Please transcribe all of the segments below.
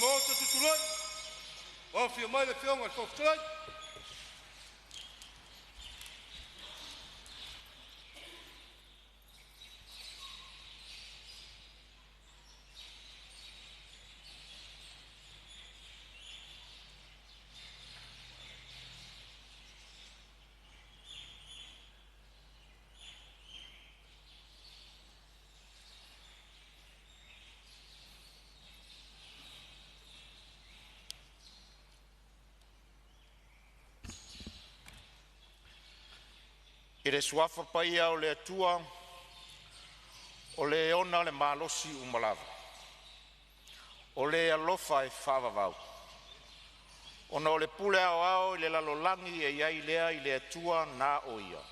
Maota tutuloi, ua afio mai le Afioga i le Fofoga Fetalai. I le Suafa paia o le Atua, o le ona le malosi uma lava, o le alofa e faavavau, ona o le pule aoao i le lalolagi e i ai lea i le Atua na o ia,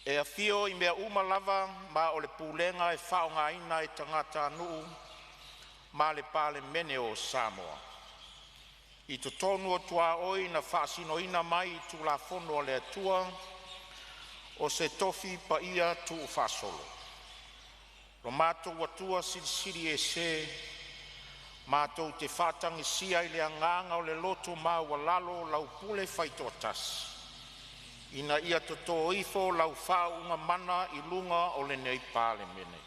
e afio i mea uma lava ma o le pulega e faaaogaina e tagatanuu ma le Palemene o Samoa. I totonu o tuaoi na faasinoina mai i Tulafono a le Atua, o se tofi paia tuufaasolo. Lo matou Atua Silisili Ese, matou te faatagisia i le agaga o le loto maualalo lau pule faitoatasi, ina ia toto ifo lau faauuga mana i luga o lenei Palemene.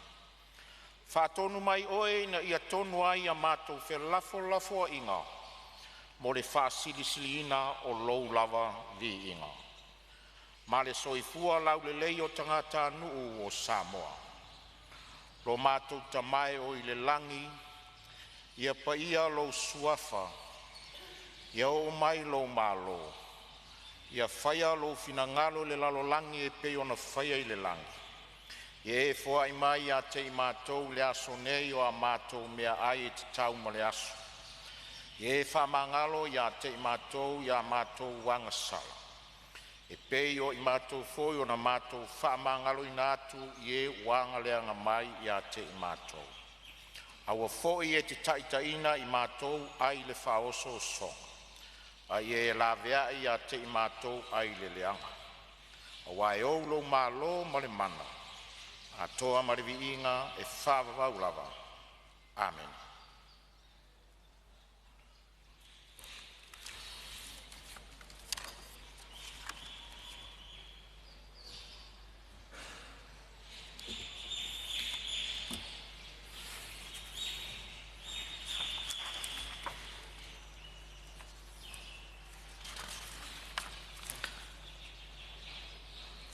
Faatonu mai oe ina ia tonu ai a matou felafolafoaiga mo le faasilisiliina o lou lava viiga, ma le soifua laulelei o tagatanuu o Samoa. Lo matou Tama e oo i le lagi, ia paia lou Suafa, ia oo mai lou Malo, ia faia lou finagalo i le lalolagi e pei ona faia i le lagi. Ia e foai mai ia te i matou i le aso nei o a matou meaai e tatau mo le aso. Ia e faamagalo ia te i matou ia matou agasala, e pei o i matou foi ona matou faamagaloina atu i e ua agaleaga mai ia te i matou. Aua foi e te taitaiina i matou ai le faaosoosoga, a ia e laveai ia te i matou ai le leaga. Auā e ou lou malo ma le mana, atoa ma le viiga e faavavau lava. Amene.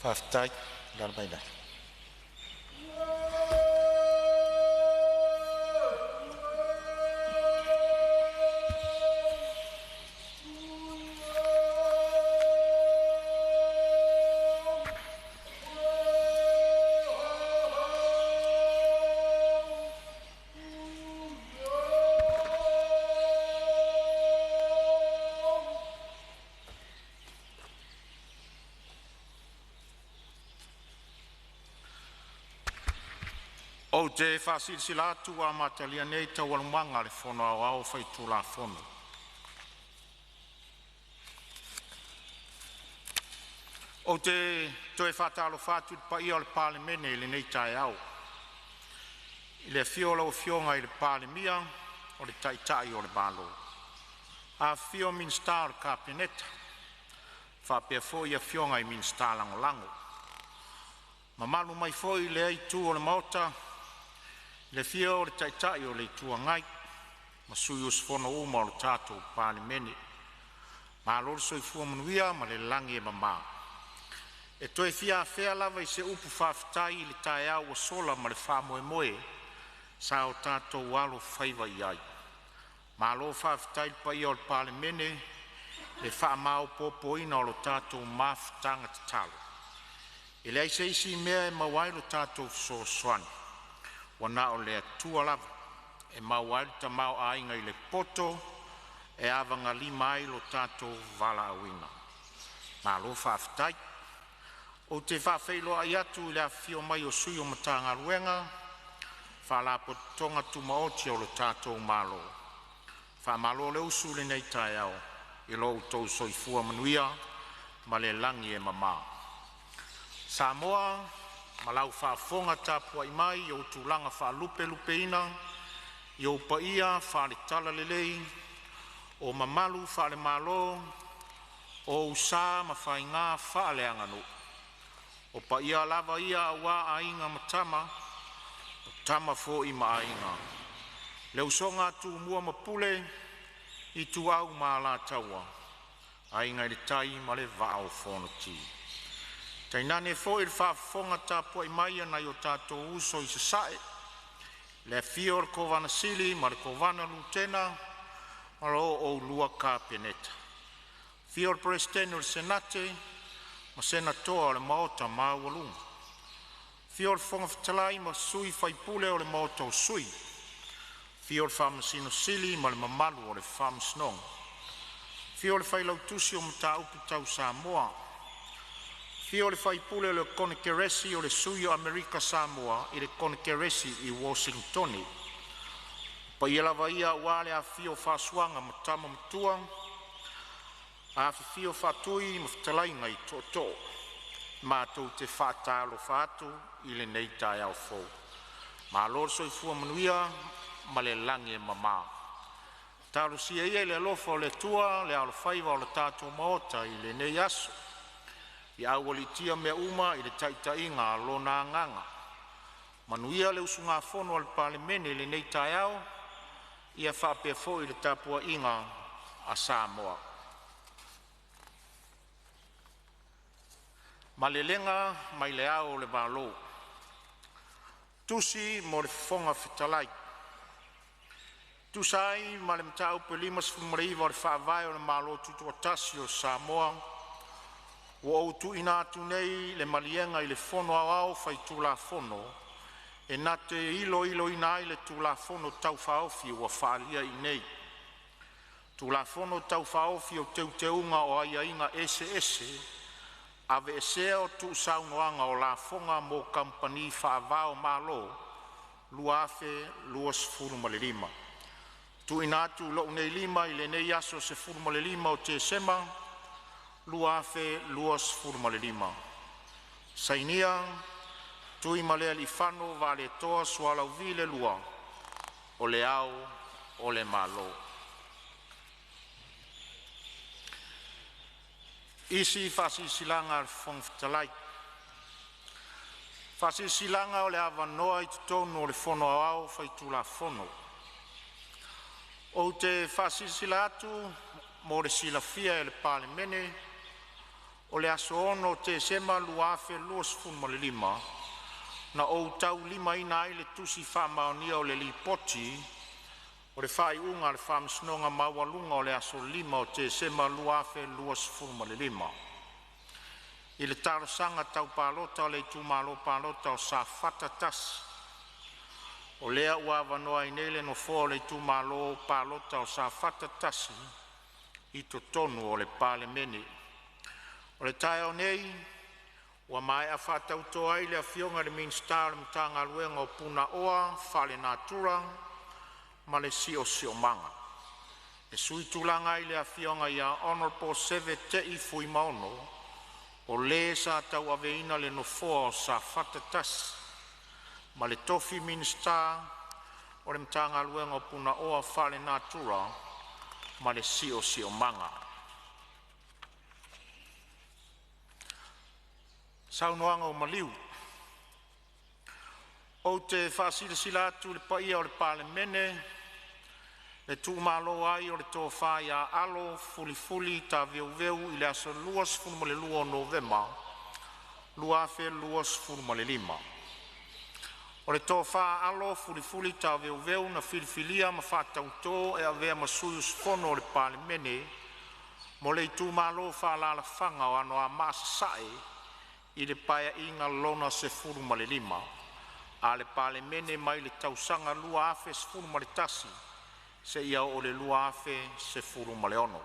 Faafetai. Alaala mai ina. Ou te faasilasila atu ua amatalia nei Taualumaga a le Fono Aoao Faitulafono. Ou te toe faatalofa atu i le paia o le Palemene i lenei taeao, i le afio o lau Afioga i le Palemia o le Taitai o le Malo, afifio Minisita o le Kapeneta faapea foi afioga i Minisita Lagolago. Mamalu mai foi lea itu o le Maota i le afio o le Taitai o le Itu Agai ma sui usufono uma o le tatou Palemene. Malo le soifua manuia ma le lagi e mama. E toe fia afea lava i se upu faafetai i le taeao ua sola ma le faamoemoe sa o tatou alofaiva i ai. Malo faafetai i le paia o le Palemene i le faamaopoopoina o le tatou mafutaga tatalo. E leai se isi mea e maua ai lo tatou fesoasoani, ua na o le Atua lava e maua ai le tamaoaiga i le poto e avagalima ai lo tatou valaauina. Malo faafetai. Ou te faafeiloai atu i le afifio mai o sui o Matagaluega ma Faalapotopotoga Tumaoti a lo tatou Malo, faamalo le usu i lenei taeao i lo outou soifua manuia ma le lagi e mama. Samoa ma lau faafofoga tapuai mai i ou tulaga faalupelupeina, i ou paia faale-Talalelei, o mamalu faale-Malo, o ou sa ma faiga faaleaganuu. O paia lava ia aua Aiga ma Tama, o Tama foi ma Aiga, le usoga a Tumua ma Pule, Ituau ma Alataua, Aiga i le Tai ma le Vaa o Fonoti. Tainane foi le faafofoga tapuai mai a nai o tatou uso i Sasae, le afio o le Kovana Sili ma le Kovana Lutena ma lo oulua Kapeneta, afio le Peresetene o le Senate ma Senatoa o le Maota maualuga. Afio le Fofoga Fetalai ma sui faipule o le Maota o Sui, afio le Faamasino Sili ma le mamalu o le Faamasinoga. Afio le Failautusi o Mataupu Tau Samoa, afio le faipule o le Konekeresi o le Sui o Amerika Samoa i le Konekeresi i Uosintone. O paia lava ia aua le afifio o Fasuaga ma Tama Matua, afifio Faatui ma fetalaiga i Tootoo. Matou te faatalofa atu i lenei taeao fou. Malo le soifua manuia ma le lagi e mama. Talosia ia i le alofa o le Atua le alofaiva o le tatou Maota i lenei aso, ia aualiitia mea uma i le taitaiga a Lona Agaga. Manuia le usugafono a le Palemene i lenei taeao, ia faapea foi le tapuaiga a Samoa. Malelega mai Le Ao o le Malo. Tusi mo le Fofoga Fetalai. E tusa ai ma le Mataupu e 59 o le Faavae o le Malo Tutoatasi o Samoa, ua ou tuuina atu nei le maliega i le Fono Aoao Faitulafono e na te iloiloina ai le Tulafono Tau Faaofi ua faaalia i inei. Tulafono Tau Faaofi o Teuteuga o Aiaiga Eseese (Aveesea o Tuusaunoaga o Lafoga mo Kamupani Faava-o-Malo) 2025. TUUINA ATU i lou nei lima i lenei aso 15 o Tesema 2025. Sainia: Tuimalealiifano Vaaletoa Sualauvi II O Le Ao o le Malo. Isi Faasilasilaga a le Fofoga Fetalai. Faasilasilaga o le Avanoa i totonu o le Fono Aoao Faitulafono. Ou te faasilasila atu mo le silafia e le Palemene, O le aso 6 Tesema 2025, na ou taulimaina ai le Tusi Faamaonia o le Lipoti o le Faaiuga a le Faamasinoga Maualuga o le aso 5 Tesema 2025 i le Talosaga Tau Palota a le Itumalo Palota o Safata 1, o lea ua avanoa ai nei le nofoa o le itumalo palota o Safata 1 i totonu o le Palemene. O le taeao nei ua maea faatauto ai le Afioga i le Minisita o le Matagaluega o Punaoa Faalenatura ma le Siosiomaga, e sui tulaga ai le Afioga Hon Seve Te'i Fuimaono, o le sa tauaveina le nofoa o Safata 1 ma le tofi Minisita o le Matagaluega o Punaoa Faalenatura ma le Siosiomaga. Saunoaga Ou te faasilasila atu i le paia o le Palemene le tuumalo ai o le Tofa Alo Culifuli Taveuveu i le aso 22 Novema 2025. O le Tofa Alo Culifuli Taveuveu na filifilia ma faatautō e avea ma sui usufono o le Palemene mo le Itumalo Faaalaalafaga o Anoamaa Sasae i le Paeaiga Lona XV a le Palemene mai le tausaga 2011 seia oo i le 2016.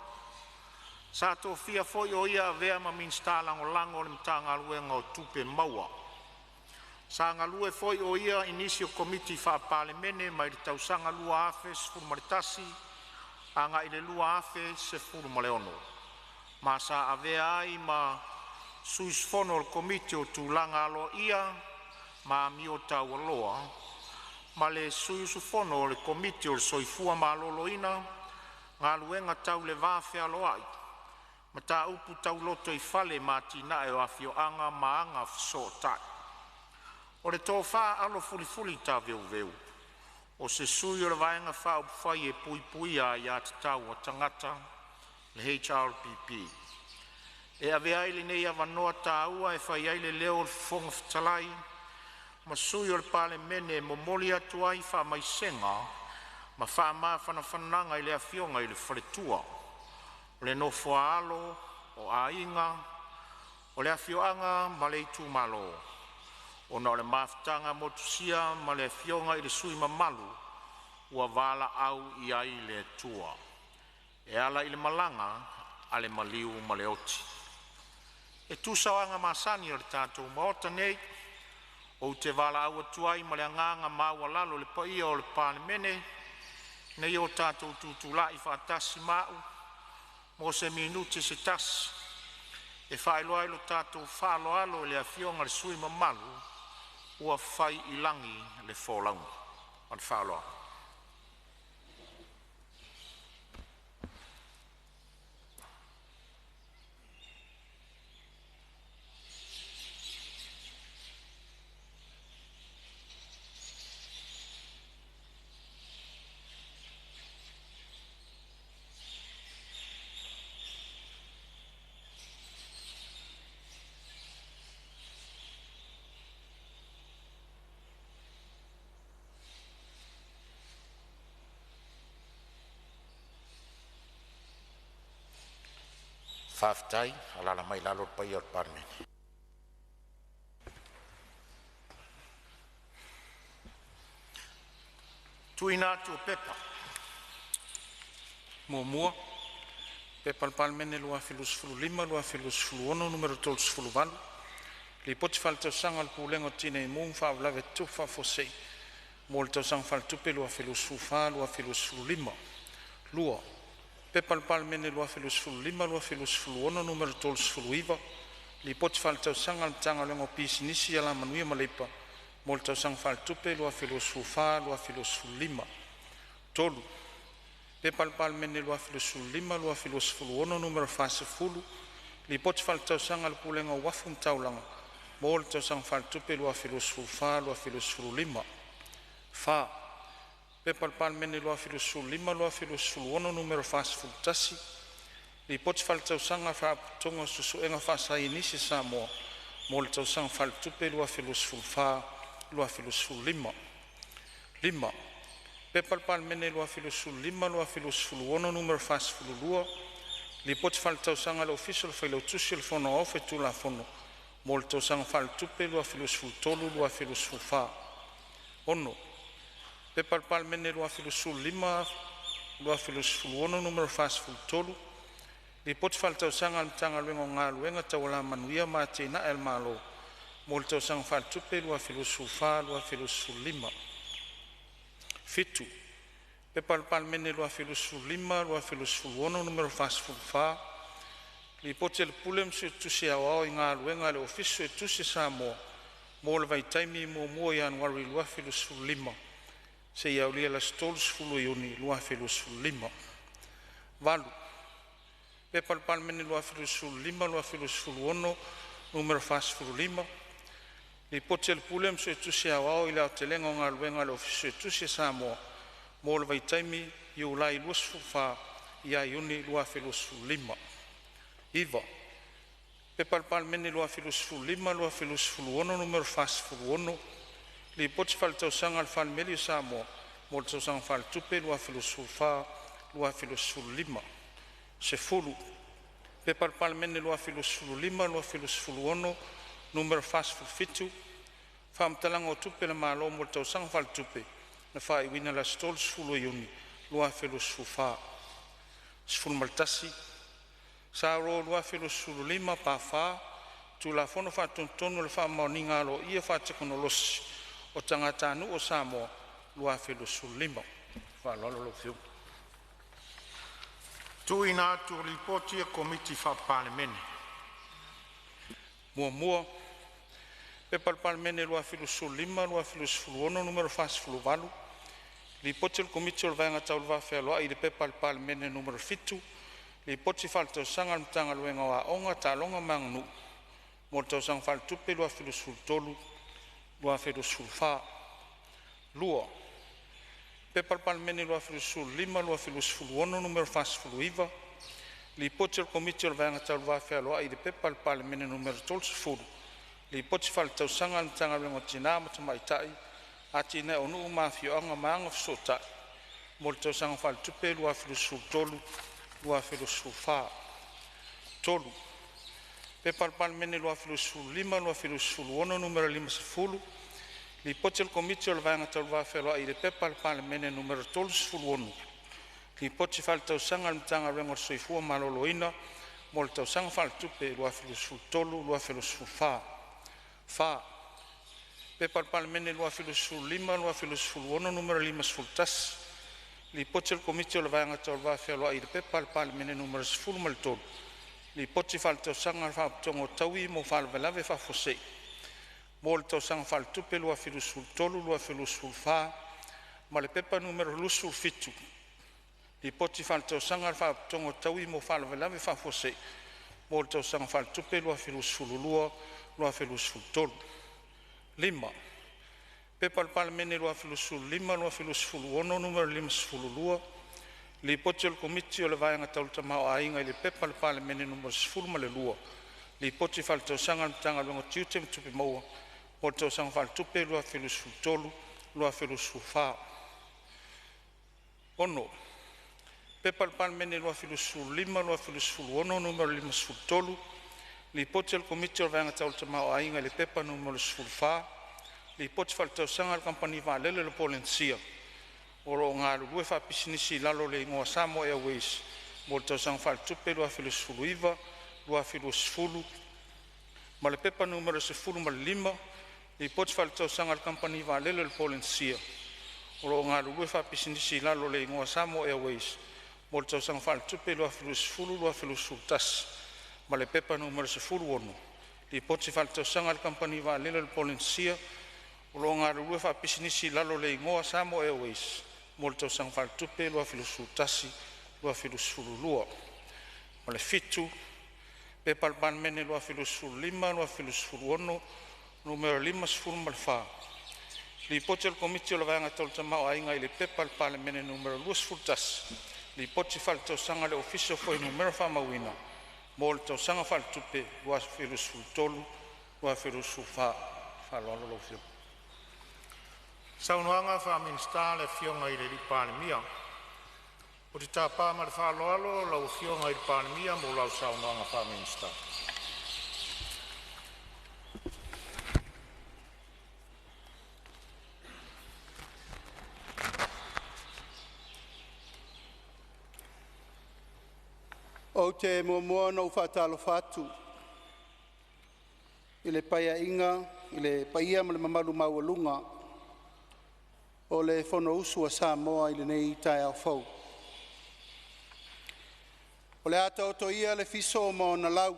Sa tofia foi o ia e avea ma Minisita Lagolago o le Matagaluega o Tupe Maua. Sa galue foi o ia i nisi o Komiti Faa-Palemene mai le tausaga 2011 agai le 2016, ma sa avea ai ma sui usufono o le Komiti o Tulaga Aloaia ma Amio Taualoa ma le sui usufono o le Komiti o le Soifua Maloloina, Galuega Tau le Va Fealoai, Mataupu Tau Lotoifale ma Atinae o Afioaga ma Agafesootai. O le Tofa Alo Culifuli Taveuveu, o se sui o le Vaega Faaupufai e Puipuia Aia Tatau a Tagata HRPP. E avea ai lenei avanoa taua e fai ai le leo o le Fofoga Fetalai ma sui o le Palemene e momoli atu ai faamaisega ma faamafanafanaga i le Afioga i le Faletua, o le nofo a alo, o aiga, o le afioaga ma le itumalo, ona o le mafutaga motusia ma le Afioga i le sui usufono mamalu ua valaau i ai le Atua e ala i le malaga a le maliu ma le oti. E tusa o aga masani a le tatou Maota nei, ou te valaau atu ai ma le agaga maualalo i le paia o le Palemene ina ia o tatou tutulai filemu ma a'u mo se minute se tasi, e faailoa ai lo tatou faaaloalo i le Afioga i le sui usufono mamalu ua fai i lagi le folauga. Ma le faaaloalo. Faafetai. Alaala mai i lalo le paia o le Palemene. Tuuina atu o Pepa. 1. P.P.2025/2026 Nu.38, Lipoti Faaletausaga a le Pulega o Tinei Mu ma Faalavelave Tutupu Faafuasei mo le Tausaga Faaletupe 2024/2025. 2. P.P.2025/2026 Nu.39, Lipoti Faaletausaga a le Matagaluega o Pisinisi, Alamanuia ma Leipa mo le Tausaga Faaletupe 2024/2025. 3. P.P.2025/2026 Nu.40, Lipoti Faaletausaga a le Pulega o Uafu ma Taulaga mo le Tausaga Faaletupe 2024/2025. 4. P.P.2025/2026 Nu.41, Lipoti Faaletausaga a le Faalapotopotoga o Suesuega Faasaienisi a Samoa mo le Tausaga Faaletupe 2024/2025. 5. P.P.2025/2026 Nu.42, Lipoti Faaletausaga a le Ofisa o le Failautusi o le Fono Aoao Faitulafono mo le Tausaga Faaletupe 2023/2024. 6. P.P.2025/2026 Nu.43, Lipoti Faaletausaga a le Matagaluega o Galuega Tau Alamanuia ma Atinae a le Malo mo le Tausaga Faaletupe 2024/2025. 7. P.P.2025/2026 Nu.44, Lipoti a le Pule ma le Suetusi Aoao i Galuega a le Ofisa Suetusi a Samoa mo le vaitaimi ea Ianuari 2025 seia aulia le aso 30 Iuni 2025. 8. P.P.2025/2026 Nu.45, Lipoti a le Pule ma le Suetusi Aoao i le Aotelega o Galuega a le Ofisa Suetusi a Samoa mo le vaitaimi Iulai 24 ia Iuni 2025. 9. P.P.2025/2026 Nu.46, Lipoti Faaletausaga a le Falemeli o Samoa mo le Tausaga Faaletupe 2024/2025. 10. P.P.2025/2026 Nu.47, Faamatalaga o Tupe a le Malo mo le Tausaga Faaletupe na faaiuina i le aso 30 Iuni 2024. 11. S.R 2025/4, Tulafono Faatonutonu o le Faamaoniga Aloaia Faatekonolosi o Tagatanuu o Samoa 2015. Ma le faaaloalo lau Afioga. Tuuina atu o Lipoti a Komiti Faa-Palemene. 1. P.P.2025/2026 Nu.48, Lipoti a le Komiti o le Vaega Tau le Va Fealoai i le P.P.2023/2024 Nu.7, Lipoti Faaletausaga a le Matagaluega o Aoga, Taaloga ma Aganuu mo le Tausaga Faaletupe 2023/2024. 2. P.P.2025/2026 Nu.49, Lipoti a le Komiti o le Vaega Tau le Va Fealoai i le P.P.2023 Nu.30, Lipoti Faaletausaga a le Matagaluega o Tina ma Tamaitai, Atinae o Nuu ma Afioga ma Agafesootai mo le Tausaga Faaletupe 2023/2024. 3. P.P.2025/2026 Nu.50, Lipoti a le Komiti o le Vaega Tau le Va Fealoai i le P.P.2023 Nu.36, Lipoti Faaletausaga a le Matagaluega o le Soifua Maloloina mo le Tausaga Faaletupe 2023/2024. 4. P.P.2025/2026 Nu.51, Lipoti a le Komiti o le Vaega Tau le Va Fealoai i le P.P.2023 Nu.13, Lipoti Faaletausaga a le Faalapotopotoga o Taui mo Faalavelave Faafuasei mo le Tausaga Faaletupe 2023/2024 ma le P.P.2023/2024 Nu.27, Lipoti Faaletausaga a le Faalapotopotoga o Taui mo Faalavelave Faafuasei mo le Tausaga Faaletupe 2022/2023. 5. P.P.2025/2026 Nu.52, Lipoti a le Komiti o le Vaega Tau le Tamaoaiga i le P.P.2023 Nu.12, Lipoti Faaletausaga a le Matagaluega o Tiute ma Tupe Maua mo le Tausaga Faaletupe 2023/2024. 6. P.P.2025/2026 Nu.53, Lipoti a le Komiti o le Vaega Tau le Tamaoaiga i le P.P.2023 Nu.14, Lipoti Faaletausaga a le Kamupani Vaalele a le Polenisia o lo o galulue faapisinisi i lalo o le igoa Samoa Airways mo le Tausaga Faaletupe 2019/2020 ma le P.P.2023/2024 Nu.15, Lipoti Faaletausaga a le Kamupani Vaalele a le Polenisia o lo o galulue faapisinisi i lalo o le igoa Samoa Airways mo le Tausaga Faaletupe 2020/2021 ma le P.P.2023/2024 Nu.16, Lipoti Faaletausaga a le Kamupani Vaalele a le Polenisia o lo o galulue faapisinisi i lalo o le igoa Samoa Airways mo le Tausaga Faaletupe 2021/2022. 7. P.P.2025/2026 Nu.54, Lipoti a le Komiti o le Vaega Tau le Tamaoaiga i le P.P.2023/2024 Nu.21, Lipoti Faaletausaga a le Ofisa o Fuainumera Faamauina mo le Tausaga Faaletupe 2023/2024. Ma le faaaloalo lau Afioga. Saunoaga Faa-Minisita, lau Afioga i le Palemia. Ou te tapa ma le faaaloalo lau Afioga i le Palemia mo lau saunoaga faa-Minisita. Ou te muamua ona ou faatalofa atu i le paia ma le mamalu maualuga o le Fonousu a Samoa i lenei taeao fou. O le a taoto ia le fiso ma ona lau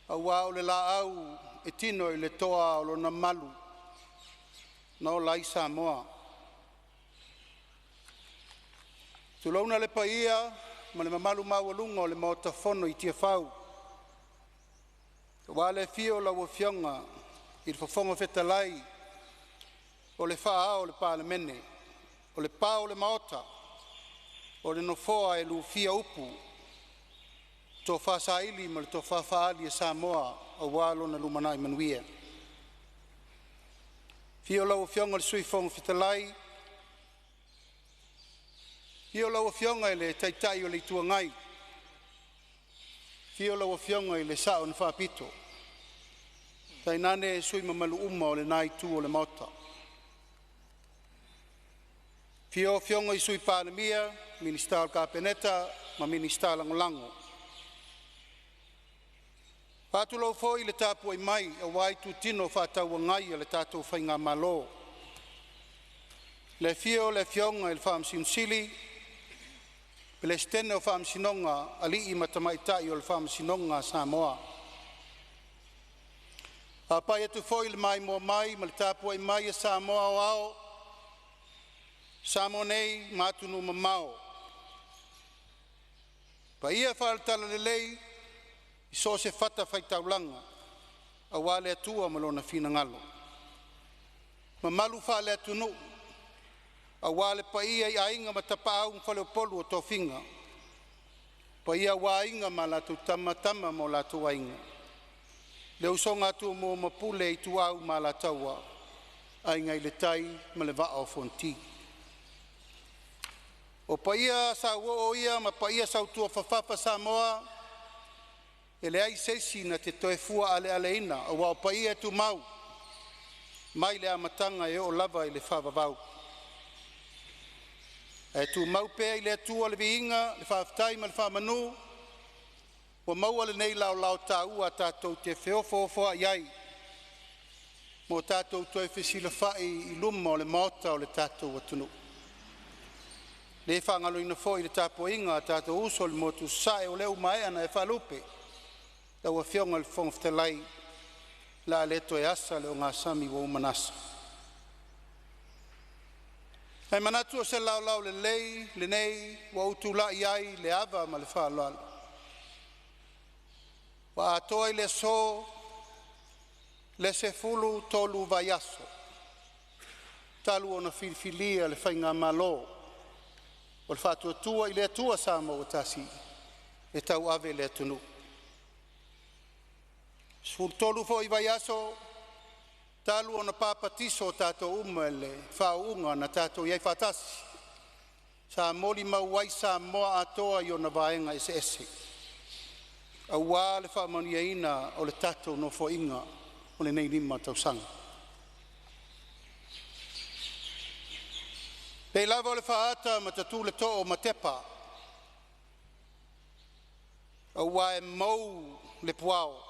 aua o le laau e tino i le toa o lona malu na ola ai Samoa. Tulouna le paia ma le mamalu maualuga o le Maota Fono i Tiafau aua le afio o lau Afioga i le Fofoga Fetalai o le faa-ao o le Palemene, o le pa o le Maota, o le Nofoa e lufia upu, tofa saili ma le tofa faali a Samoa aua lona lumanai manuia. Afio lau Afioga i le Sui Fofoga Fetalai, afio lau Afioga i le Taitai o le Itu Agai, afio lau Afioga i le Sao na Faapito, tainane sui usufono mamalu uma o lena itu o le Maota. Afio Afioga i Sui Palemia, Minisita o le Kapeneta ma Minisita Lagolago. E faatulou foi i le tapuai mai aua itutino faatauagai a le tatou faigamalo, le afio o le Afioga i le Faamasino Sili, Peresetene o Faamasinoga, Alii ma Tamaitai o le Faamasinoga a Samoa. E faapai atu foi i le maimoa mai ma le tapuai mai a Samoa aoao, Samoa nei ma atunuu mamao, paia faale-Talalelei i so o se fatafaitaulaga aua le Atua ma Lona finagalo, mamalu faale-Atunuu aua le paia i Aiga ma Tapaau ma Faleupolu o tofiga, paia aua Aiga ma latou Tama, Tama ma o latou Aiga, le usoga a Tumua ma Pule, Ituau ma Alataua, Aiga i le Tai ma le Vaa o Fonoti. O paia sauoo ia ma paia sautuafafafa Samoa, e leai se isi na te toe fua alealeina aua o paia e tumau mai le amataga e oo lava i le faavavau. Ae tumau pea i le Atua le viiga, le faafetai ma le faamanu ua maua lenei laolao taua tatou te feofoofoai ai ma o tatou toe fesilafai i luma o le Maota o le tatou atunuu. E le faagaloina foi le tapuaiga a tatou uso i le motu i Sasae, o lea ua maea ona e faalupe lau Afioga i le Fofoga Fetalai, o le a le toe asa le ogasami ua uma ona asa. Ae manatu o se laolao lelei lenei ua ou tulai ai i le ava ma le faaaloalo ua atoa i le aso le 13 vaiaso talu ona filifilia le faigamalo o le Faatuatua i le Atua Samoa ua Tasi e tauave le atunuu. E 13 foi vaiaso talu ona papatiso tatou uma i le faauuga na tatou i ai faatasi, sa molimau ai Samoa atoa i ona vaega eseese aua le faamanuiaina o le tatou Nofoaiga o lenei 5 tausaga. E pei lava o le faaata ma tatu le too o Matepa, aua e mou le puao,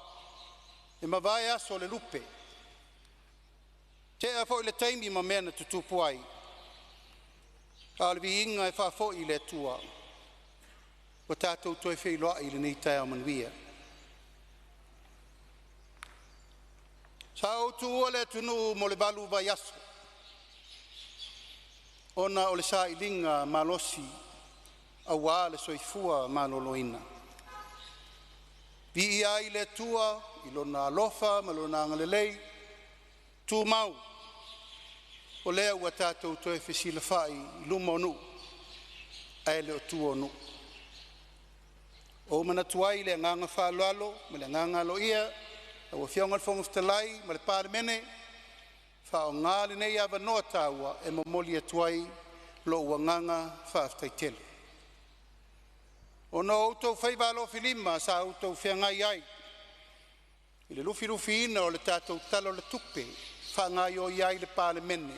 e mavae aso o le lupe, tea foi le taimi ma mea na tutupu ai, a o le viiga e faafoi i le Atua ua tatou toe feiloai i lenei taeao manuia. Sa ou tuua le atunuu mo le 8 vaiaso ona o le sailiga malosi aua le soifua maloloina. Viia ai le Atua i Lona alofa ma Lona agalelei tumau, o lea ua tatou toe fesilafai i luma o nuu ae le o tua o Nuu. Ua ou manatu ai i le agaga faaaloalo ma le agaga aloaia lau Afioga i le Fofoga Fetalai ma le Palemene, faaaoga lenei avanoa taua e momoli atu ai lou agaga faafetai tele. Ona o outou faiva alofilima sa outou feagai ai i le lufilufiina o le tatou Tala o le Tupe e faagaioi ai le Palemene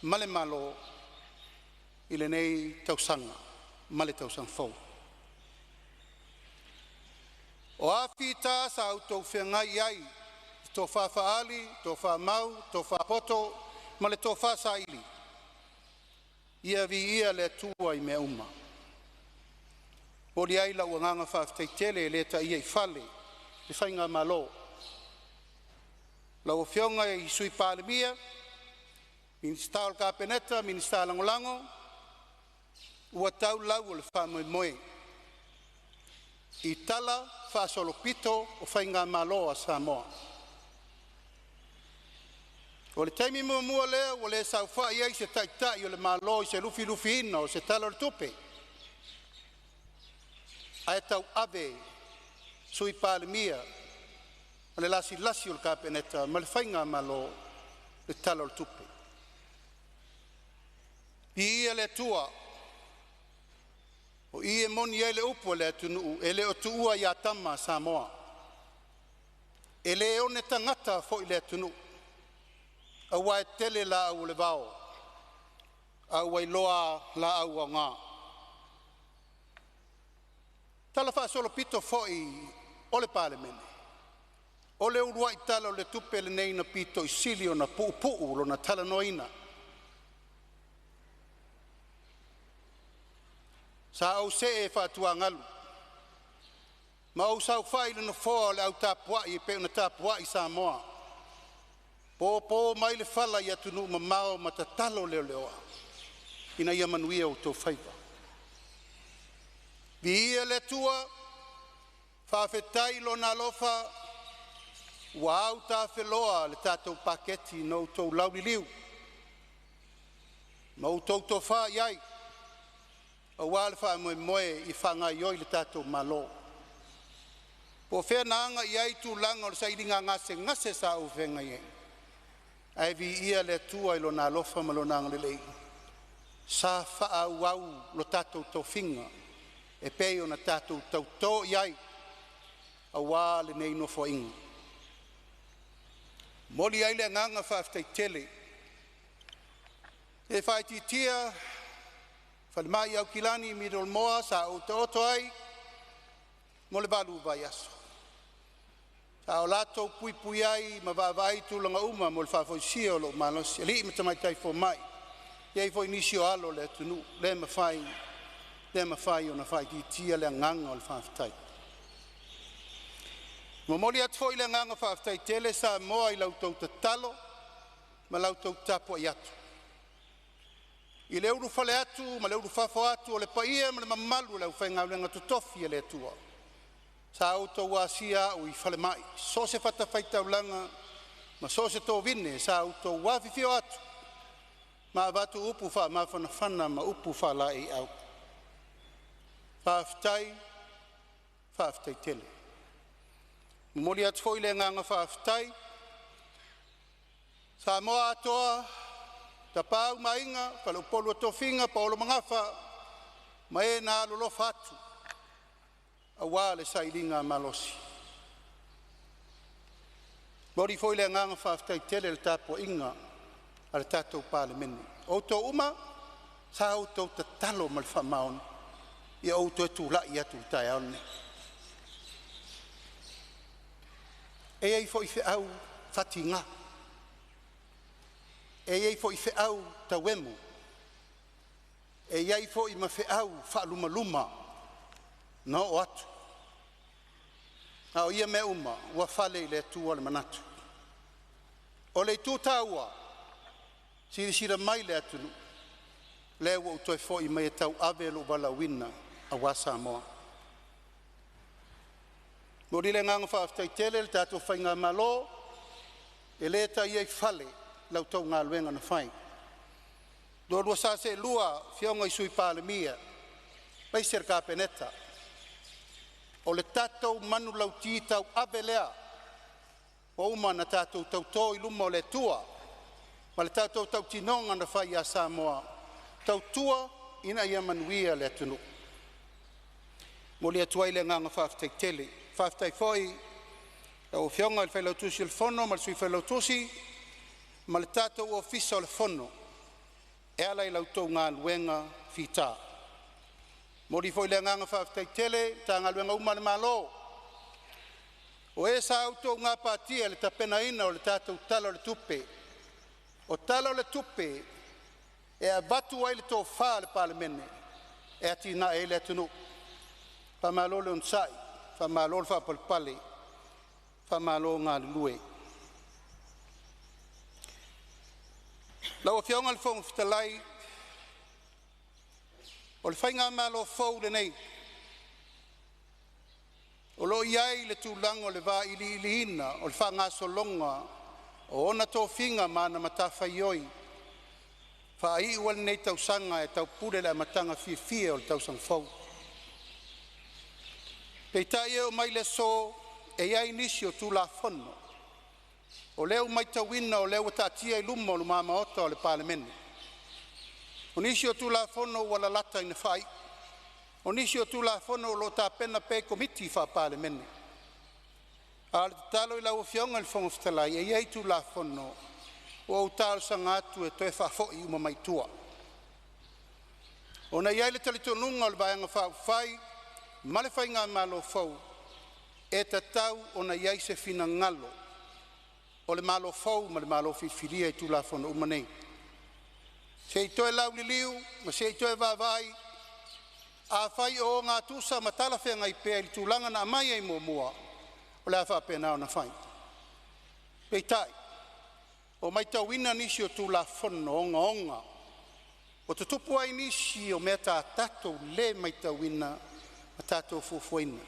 ma le Malo i lenei tausaga ma le tausaga fou. O a fita sa outou feagai ai i le tofa faali, tofa mau, tofa poto ma le tofa saili, ia viia le Atua i mea uma. E momoli ai lou agaga faafetai tele e le taia i fale le faigamalo, lau Afioga i le Sui Palemia, Minisita o le Kapeneta, Minisita Lagolago, ua tau lau o le faamoemoe i talafaasolopito o faigamalo a Samoa. O le taimi muamua lea ua le saofai ai se Taitai o le Malo i se lufilufiina o se Tala o le Tupe, ae tauave Sui Palemia ma le lasilasi a le Kapeneta ma le faigamalo le Tala o le Tupe. Viia le Atua, o i e moni ai le upu a le atunuu, e le o tuua ia tama Samoa, e le one tagata foi le atunuu, aua e tele laau o le vao a ua iloa laau aoga. Talafaasolopito foi o le Palemene, o le uluai Tala o le Tupe lenei na pito i sili ona puupuu lona talanoaina. Sa ou see faatuagalu ma ou saofai i le nofoa o le au tapuai e pei ona tapuai Samoa, popo mai le fala i atunuu mamao ma tatalo leleoa ina ia manuia outou faiva. Viia le Atua, faafetai i Lona alofa ua autafeloa le tatou paketi na outou lauliliu ma outou tofa i ai aua le faamoemoe e faagaioi le tatou Malo. Po o fea na aga i ai tulaga o le sailiga gasegase sa ou feagai ai, ae viia le Atua i Lona alofa ma Lona agalelei sa faaauau lo tatou tofiga e pei ona tatou tauto i ai aua lenei Nofoaiga. E momoli ai le agaga faafetai tele. E le faaitiitia falemai i Aukilani Middle Moa sa ou taoto ai mo le 8 vaiaso, a o latou puipui ai ma vaavaai i tulaga uma mo le faafoisia o lou malosi, alii ma tamaitai fomai, e i ai foi nisi o alo o le atunuu, le mafai, le mafai ona faaitiitia le agaga o le faafetai. E momoli atu foi le agaga faafetai tele Samoa i la outou tatalo ma la outou tapuai atu i le ulufale atu ma le ulufafo atu o le paia ma le mamalu o le aufaigaluega totofi a le Atua sa outou asia au i falemai i so o se fatafaitaulaga ma so o se tovine sa outou afifio atu ma avatu upu faamafanafana ma upu faalaeiau. Faafetai, faafetai tele. E momoli atu foi le agaga faafetai Samoa atoa, Tapaau ma Aiga, Faleupolu o Tofiga paolo ma Gafa ma e na alolofa atu aua le sailigamalosi. E momoli foi le agaga faafetai tele i le tapuaiga a le tatou Palemene, o outou uma sa outou tatalo ma le faamaoni ina ia ou toe tulai atu i le taeao lenei. E i ai foi feau faatiga, e i ai foi feau tauemo, e i ai foi ma feau faalumaluma na oo atu, a o ia mea uma ua fale i le Atua le manatu. O le itu taua, silasila mai le atunuu, lea ua ou toe foi mai e tauave lou valaauina aua Samoa. E momoli le agaga faafetai tele i le tatou faigamalo, e le taia i fale la outou galuega na fai, la oulua sa seelua afioga i Sui Palemia, aemaise le Kapeneta. O le tatou manulauti tauave lea ua uma ona tatou tauto i luma o le Atua ma le tatou tautinoga na fai ia Samoa, tautua ina ia manuia le atunuu. E momoli atu ai le agaga faafetai tele. Faafetai foi i lau Afioga i le Failautusi o le Fono ma le Sui Failautusi ma le tatou Ofisa o le Fono e ala i la outou galuega fita. E momoli foi le agaga faafetai tele i Matagaluega uma a le Malo o e sa outou gapatia i le tapenaina o le tatou Tala o le Tupe. O Tala o le Tupe e avatu ai le tofa a le Palemene e atinae ai le atunuu. Faamalo le onosai, faamalo le faapalepale, faamalo galulue. Lau Afioga i le Fofoga Fetalai, o le faigamalo fou lenei o lo o i ai le tulaga o le vailiiliina o le faagasologa o ona tofiga ma ana matafaioi faaiu ai lenei tausaga ae taupule i le amataga fiafia o le tausaga fou. Peitai e oo mai i le aso e i ai nisi o Tulafono o lea ua matauina o lea ua taatia i luma o luma Maota o le Palemene. O nisi o Tulafono ua lalata ina faaiu, o nisi o Tulafono o lo o tapena pea i Komiti Faa-Palemene. A o le tatalo i lau Afioga i le Fofoga Fetalai, e i ai Tulafono ua ou talosaga atu e toe faafoi uma mai tua, ona e i ai le talitonuga o le Vaega Faaupufai ma le faigamalo fou, e tatau ona i ai se finagalo o le Malo fou ma le Malo filifilia i Tulafono uma nei, se i toe lauliliu ma se i toe vaavaai. Afai o ogatusa ma talafeagai pea i le tulaga na aumai ai muamua, o le a faapena ona fai. Peitai, ua matauina nisi o Tulafono ogaoga ua tutupu ai nisi o mea sa tatou le matauina ma tatou fuafuaina.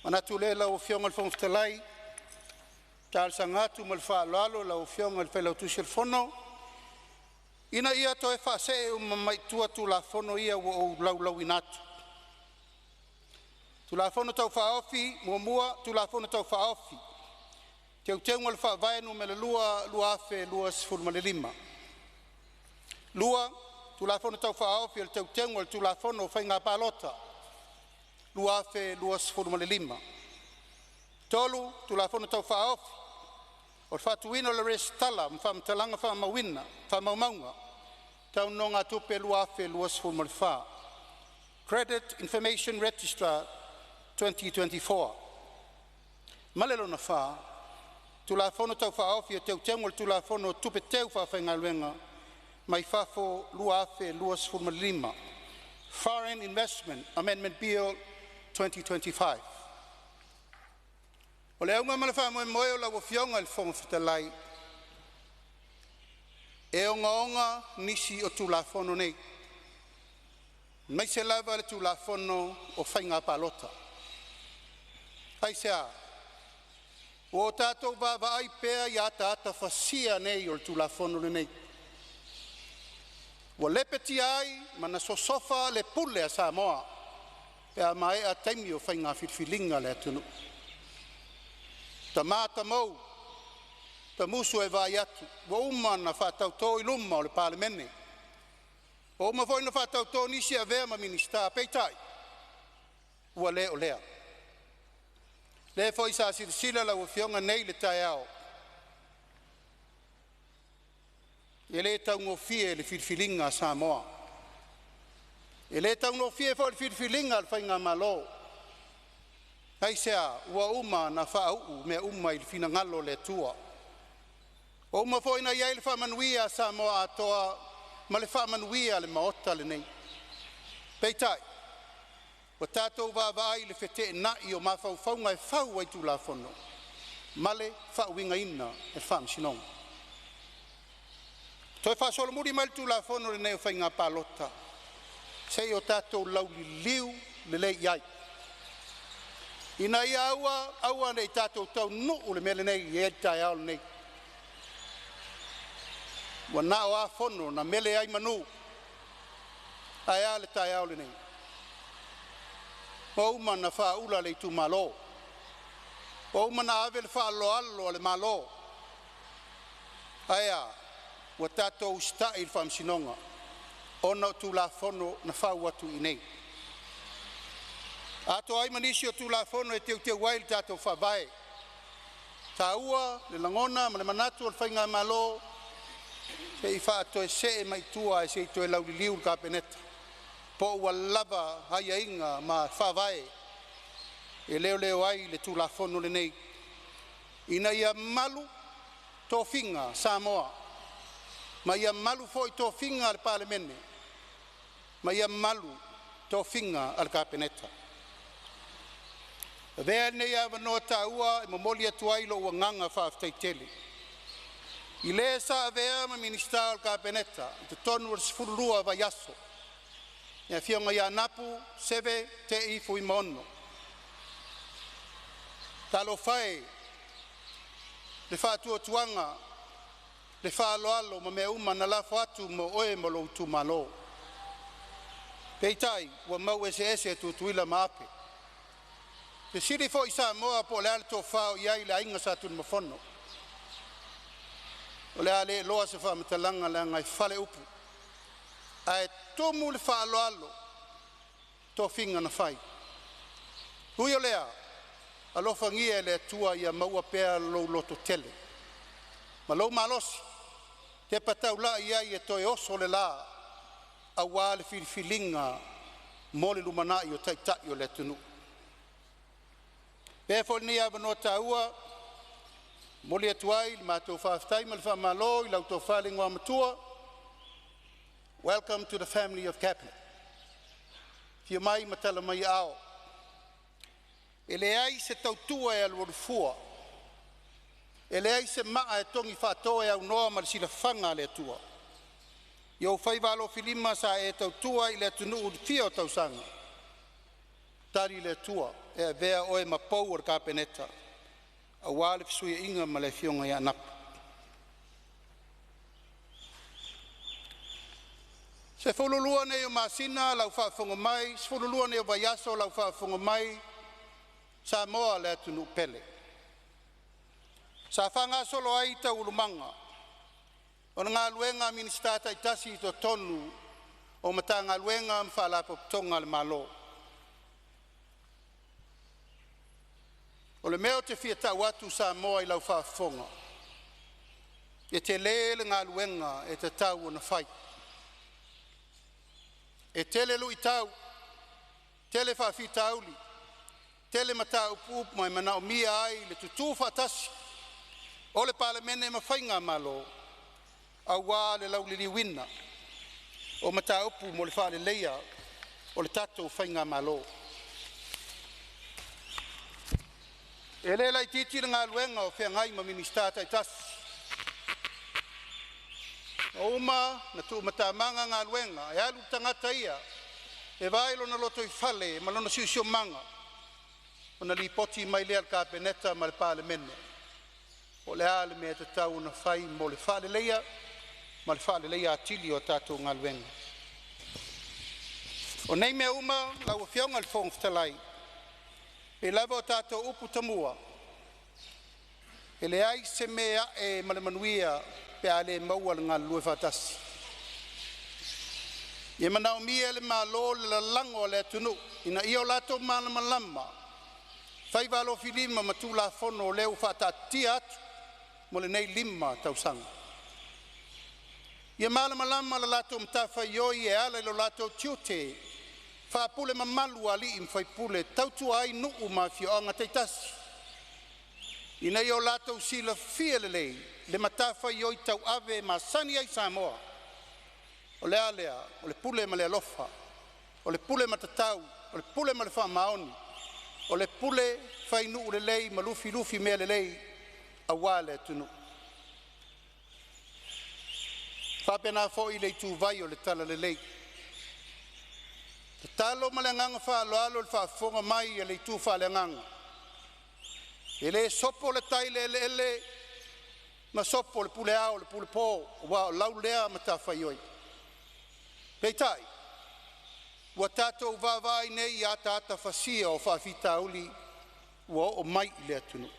Ona manatu lea lau Afioga i le Fofoga Fetalai, e talosaga atu ma le faaaloalo lau Afioga i le Failautusi o le Fono, ina ia toe faasee uma mai tua Tulafono ia ua ou laulauina atu. Tulafono Tau Faaofi Muamua, Tulafono Tau Faaofi o Teuteuga o le Faavae (Nu.2) 2025. Lua, Tulafono Tau Faaofi o Teuteuga o le Tulafono o Faiga Palota 2025. Tolu, Tulafono Tau Faaofi o le Faatuina o le Resitala ma Faamatalaga Faamaumauga tau Nonogatupe 2024 (Credit Information Register 2024). Ma le lona fa, Tulafono Tau Faaofi o Teuteuga o le Tulafono o Tupe Teu Faafaigaluega mai Fafo 2025 (Foreign Investment Amendment Bill 2025). O le auga ma le faamoemoe o lau Afioga i le Fofoga Fetalai, e ogaoga nisi o Tulafono nei, aemaise lava le Tulafono o Faiga Palota. Aisea? Ua o tatou vaavaai pea i ataata fasia nei o le Tulafono lenei, ua lepetia ai ma na sosofa le pule a Samoa pe a maea taimi o faiga filifiliga a le atunuu. Tama tamou tamusu ae vaai atu ua uma ona faatauto i luma o le Palemene, ua uma foi ona faatauto nisi e avea ma Minisita, peitai ua le o lea. Lea foi sa silasila lau Afioga nei i le taeao, e le taugofie le filifiliga a Samoa. E le taugofie foi le filifiliga a le faigamalo. Aisea? Ua uma ona faauu mea uma i le finagalo o le Atua. Ua uma foi ona i ai le faamanuia a Samoa atoa ma le faamanuia a le Maota lenei. Peitai, ua tatou vaavaai i le feteenai o mafaufauga e fau ai Tulafono ma le faauigaina e le Faamasinoga. Toe faasolomuli mai le Tulafono lenei o Faiga Palota se i o tatou lauliliu lelei i ai, ina ia aua aua ne i tatou taunuu i le mea lenei e i ai le taeao lenei. Ua na o a fono na mele ai manu, ae a le taeao lenei? Ua uma ona faaula le itumalo, ua uma ona ave le faaaloalo a le Malo. Ae a? Ua tatou usitai i le Faamasinoga ona o Tulafono na fau atu i inei, atoa ai ma nisi o Tulafono e teuteu ai le tatou Faavae. E taua le lagona ma le manatu o le faigamalo, se i faatoesee mai tua ae se i toe lauliliu le Kapeneta po ua lava aiaiga ma faavae e leoleo ai le Tulafono lenei ina ia malu tofiga Samoa ma ia malu foi tofiga a le Palemene ma ia malu tofiga a le Kapeneta. Avea lenei avanoa taua e momoli atu ai lou agaga faafetai tele i le sa avea ma Minisita o le Kapeneta i totonu o le 12 vaiaso, le Afioga ia Anapu Seve Te'i Fuimaono. Talofa e i le faatuatuaga, le faaaloalo ma mea uma na lafo atu mo oe ma lou itumalo. Peitai ua mau eseese Tutuila ma Ape. Fesili foi Samoa po o le a le tofa o i ai le aiga Sa Tunumafono. O le a le iloa se faamatalaga leaga e fale upu, ae tumu le faaaloalo i tofiga na fai. Ui o lea, alofagia e le Atua ia maua pea lou lototele ma lou malosi e tepa taulai ai e toe oso le la aua le filifiliga mo le lumanai o Taitai o le atunuu. Avea foi lenei avanoa taua e momoli atu ai le matou faafetai ma le faamalo i lau Tofa i le Igoamatua. Welcome to the family of Cabinet. Afio mai ma tala mai aao. E leai se tautua e alualu fua, e leai se maa e togi faatoa e aunoa ma le silafaga a le Atua. I ou faiva alofilima sa e tautua ai i le atunuu i le fia o tausaga, tali le Atua e avea oe ma pou o le Kapeneta aua le fesuiaiga ma le afioga ia Anapo. 12 nei o masina lau faafofoga mai, 12 nei o vaiaso lau faafofoga mai Samoa le atunuu pele. Sa faagasolo ai taualumaga o galuega a Minisita taitasi i totonu o Matagaluega ma Faalapotopotoga a le Malo. O le mea ou te fia tau atu Samoa i lau faafofoga, e tele le galuega e tatau ona fai. E tele luitau, tele faafitauli, tele mataupu e manaomia ai le tutu faatasi o le Palemene ma faigamalo aua le lauliliuina o mataupu mo le faaleleia o le tatou faigamalo. E le laitiiti le galuega o feagai ma Minisita taitasi. Ua uma ona tuumatamaga galuega e alu le tagata ia e vaai lona lotoifale ma lona siosiomaga ona lipoti mai lea i le Kapeneta ma le Palemene po o le a le mea e tatau ona fai mo le faaleleia ma le faaleleia atili o a tatou galuega. O nei mea uma lau Afioga i le Fofoga Fetalai, e pei lava o tatou upu tamua, e leai se mea e a'e ma le manuia pe a le maua le galulue faatasi. E manaomia e le Malo le lalago a le atunuu ina ia o latou malamalama i faiva alofilima ma Tulafono o lea ua faataatia atu mo lenei 5 tausaga. Ia malamalama la latou matafaioi e ala i lo latou tiute faapule mamalu a alii ma faipule e tautua ai nuu ma afioaga taitasi, ina ia o latou silafia lelei le matafaioi tauave e masani ai Samoa. O le a lea? O le pule ma le alofa, o le pule matatau, o le pule ma le faamaoni, o le pule fainuu lelei ma lufilufi mea lelei aua le atunuu. E faapena foi le ituvai o le talalelei. Tatalo ma le agaga faaaloalo i le faafofoga mai a le itu faaleagaga, e le sopo le tai i le eleele ma sopo le pule ao i le pule po, aua o lau lea matafaioi. Peitai, Ua tatou vaavaai nei i ataata fasia o faafitauli ua oo mai i le atunuu.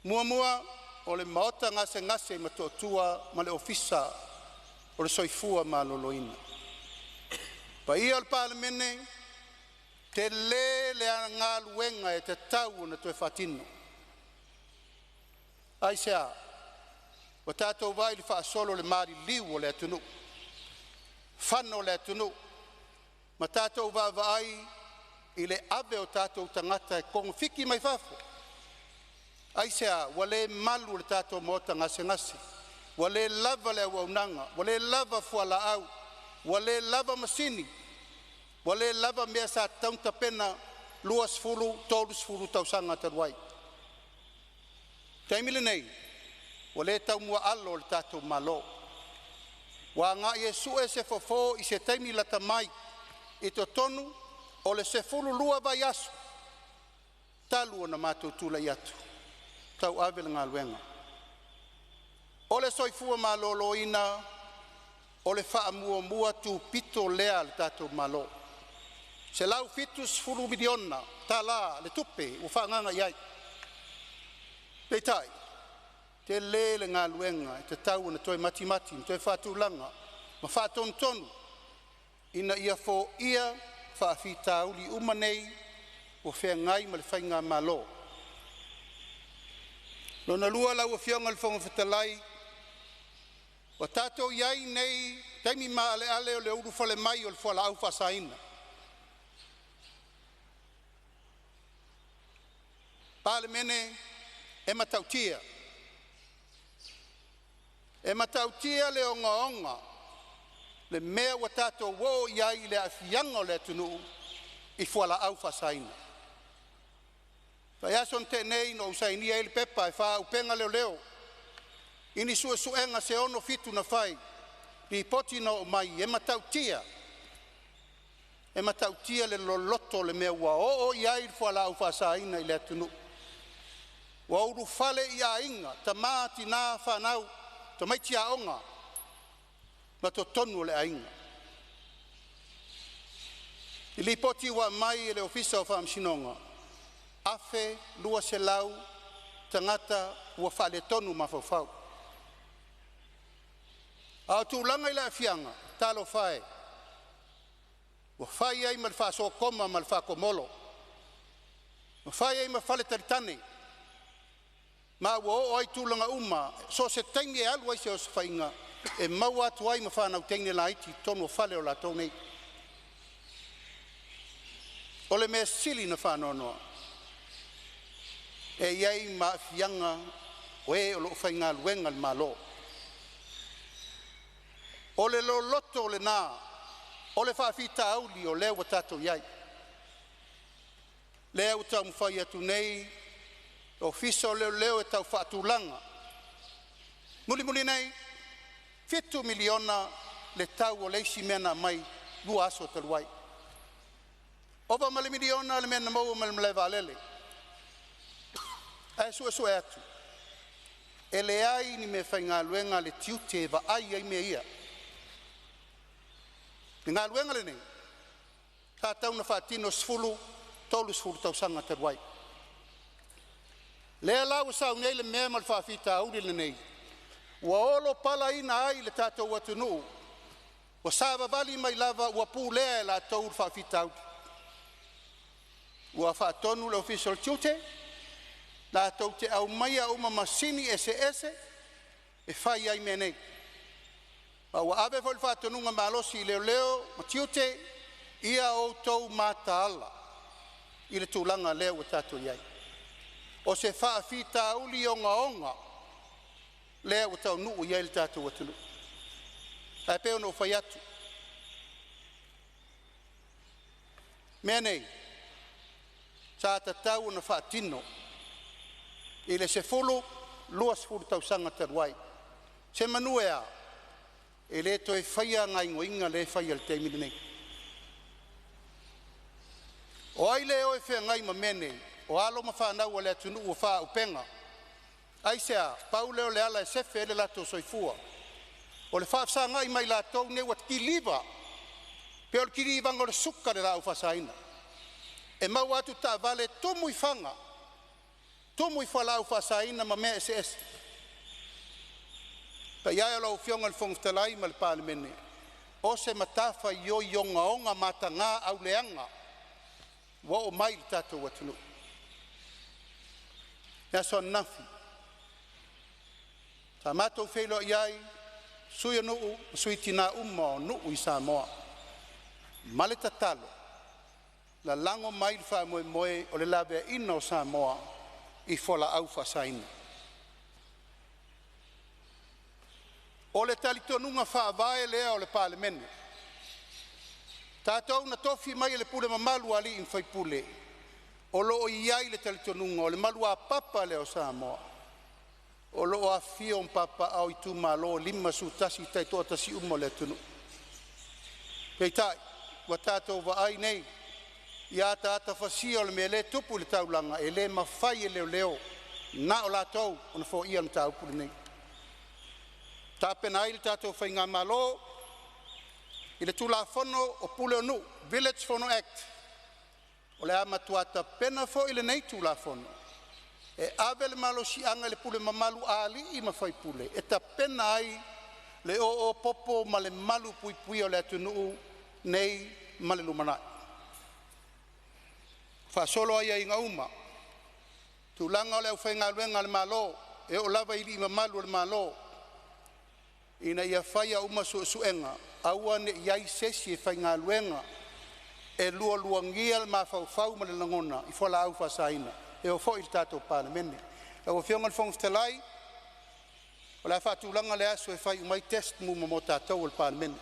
Muamua, o le Maota Gasegase i Motootua ma le Ofisa o le Soifua Maloloina. Paia o le Palemene, tele le galuega e tatau ona toe faatino. Aisea? Ua tatou vaai i le faasolo o le maliliu o le atunuu, fano o le atunuu ma tatou vaavaai i le ave o tatou tagata e togafiti mai fafo. Aisea? Ua le malu le tatou maota gasegase, ua le lava le auaunaga, ua le lava fualaau, ua le lava masini, ua le lava mea sa tatau ona tapena 20, 30 tausaga talu ai. O le taimi lenei ua le taumuaalo le tatou Malo, ua agai e sue se fofo i se taimi lata mai i totonu o le 12 vaiaso talu ona matou tulai atu e tauave le galuega. O le soifua maloloina o le faamuamua tupito lea a le tatou Malo, $170 miliona tala le tupe ua faaagaaga i ai. Peitai, tele le galuega e tatau ona toe matimati ma toe faatulaga ma faatonutonu ina ia foia faafitauli uma nei ua feagai ma le faigamalo. Lona lua lau Afioga i le Fofoga Fetalai, ua tatou i ai nei i taimi maaleale o le ulufale mai o le fualaau faasaina. Palemene, e matautia, e matautia le ogaoga le mea ua tatou oo i ai i le aafiaga o le atunuu i fualaau faasaina. Vaiaso na tea nei na ou sainia ai le pepa e faaauupega leoleo i ni suesuega se 67 na fai, lipoti na oo mai e matautia, e matautia le loloto o le mea ua oo i ai le fualaau faasaina i le atunuu. Ua ulufale i aiga, tama, tina, fanau, tamaiti aoga ma totonu o le aiga. I lipoti ua aumai e le Ofisa o Faamasinoga, 1200 tagata ua faaletonu mafaufau. A o tulaga i le aafiaga, talofa e, ua fai ai ma le faasokoma ma le faatomolo, ua fai ai ma faletalitane, ma ua oo ai tulaga uma so o se taimi e alu ai se osofaiga e maua atu ai ma fanau teine laiti i totonu o fale o latou nei. O le mea sili ona faanoanoa, e i ai ma aafiaga o e o lo o faigaluega a le Malo. O le loloto lena o le faafitauli o lea ua tatou i ai, lea ua taumafai atu nei le Ofisa o Leoleo e tau faatulaga. Mulimuli nei, $7 miliona le tau o le isi mea na aumai 2 aso talu ai. Ova ma le miliona le mea na maua mai le malaevaalele. Ae suesue atu e leai ni meafaigaluega a le tiute e vaai ai mea ia. O le galuega lenei sa tatau ona faatino 10, 30 tausaga talu ai. Lea la ua sau nei le mea ma le faafitauli lenei ua olopalaina ai le tatou atunuu, ua savavali mai lava ua pulea e latou le faafitauli. Ua faatonu le Ofisa o le Tiute latou te aumaia uma masini eseese e fai ai mea nei, ma ua ave foi le faatonuga malosi i Leoleo ma Tiute, ia outou mataala i le tulaga lea ua tatou i ai. O se faafitauli ogaoga lea ua taunuu i ai le tatou atunuu. Ae pei ona ou fai atu, mea nei sa tatau ona faatino i le 10, 20 tausaga talu ai. Semeamanu e a? E le toe faia gaoioiga lea e fai i le taimi lenei. O ai le o e feagai ma mea nei? O alo ma fanau a le atunuu ua faaauupega. Aisea? Pau lea o le ala e sefe ai le latou soifua, o le faafesagai ma i latou nei ua kiliva Pei o le kilivaga o le suka i le laau faasaina, e maua atu taavale tumu i faga, tumu i fualaau faasaina ma mea eseese. Paia e o lau Afioga i le Fofoga Fetalai ma le Palemene, o se matafaioi ogaoga mataga auleaga ua oo mai i le tatou atunuu. O le aso ananafi sa matou feiloai ai sui o nuu ma sui tina uma o nuu i Samoa ma le tatalo, lalago mai le faamoemoe o le laveaiina o Samoa i fualaau faasaina. O le talitonuga faavae lea o le Palemene, tatou na tofi mai e le pule mamalu a alii ma faipule, o lo o i ai le talitonuga o le maluapapa lea o Samoa o lo o afifio ma papaaao i itumalo e 51 taitoatasi uma o le atunuu. Peitai ua tatou vaai nei i ataata fasia o le mea lea e tupu i le taulaga, e le mafai e leoleo na o latou ona foia le mataupu lenei. Tapena ai le tatou faigamalo i le Tulafono o Pule o Nuu, Village Fono Act. O le a matua tapena foi lenei Tulafono e ave le malosiaga i le pule mamalu a alii ma faipule e tapena ai le oo popo ma le malupuipuia o le atunuu nei ma le lumanai. Faasolo aiaiga uma, tulaga o le aufaigaluega a le Malo e oo lava i alii mamalu o le Malo, ina ia faia uma suesuega aua ne i i ai se isi e faigaluega e lualuagia le mafaufau ma le lagona i fualaau faasaina e oo foi i le tatou Palemene. Lau Afioga i le Fofoga Fetalai, o le a faatulaga le aso e fai uma ai test uma mo tatou o le Palemene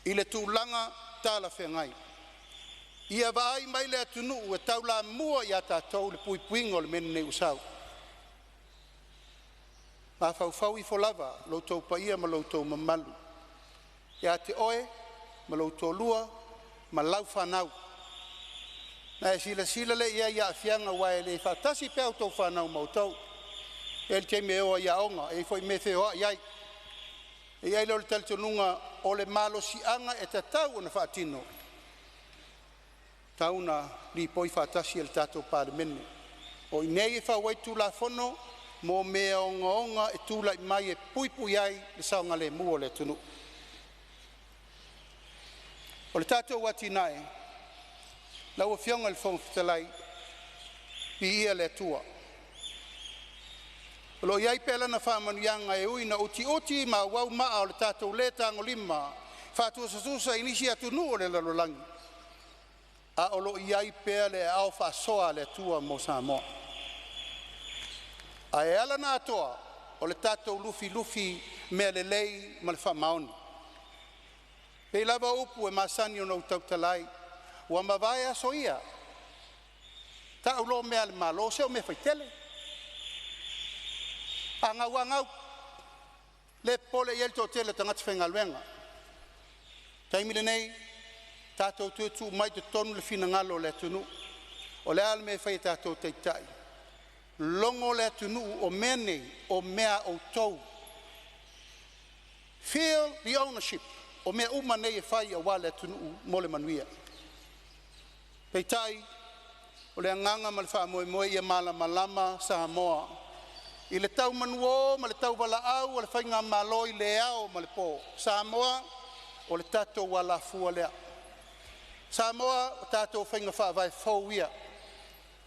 i le tulaga talafeagai. Ia vaai mai le atunuu e taulamua ia tatou le puipuiga o le mea lenei ua sau. Mafaufau ifo lava lo outou paia ma lo outou mamalu ia te oe ma lou toalua ma lau fanau. Ona e silasila lea i ai i aafiaga aua e le faatasi pea a outou fanau ma outou. E i ai le taimi e o ai i aoga, e i ai foi mea e feoai ai. E i ai lea o le talitonuga o le malosiaga e tatau ona faatino, e tatau ona lipoi faatasi e le tatou Palemene. O i inei e fau ai Tulafono mo mea ogaoga e tulai mai e puipui ai le saogalemu o le atunuu. O le tatou atinae, lau Afioga i le Fofoga Fetalai, viia le Atua o lo o i ai pea lana faamanuiaga e ui ina utiuti ma auau maa o le tatou le tagolima faatusatusa i nisi atunuu o le lalolagi, a o lo o i ai pea le aao faasoa a le Atua mo Samoa. Ae ala ona atoa, o le tatou lufilufi mea lelei ma le faamaoni. E pei lava o upu e masani ona ou tautala ai, ua mavae aso ia, tau loa mea a le Malo, se o mea faitele. A gau lava gau, le popole i ai le toatele o tagata faigaluega. O le taimi lenei, tatou toe tuu mai i totonu le finagalo o le atunuu. O le a le mea e fai e tatou taitai? Logo le atunuu o mea nei o mea a outou. Feel the ownership. O mea uma nei e fai aua le atunuu mo le manuia. Peitai o le agaga ma le faamoemoe ia malamalama Samoa i le tau manuō ma le tauvalaau a le faigamalo i le ao ma le po. Samoa, o le tatou alafua lea. Samoa, o tatou faiga faavae fou ia.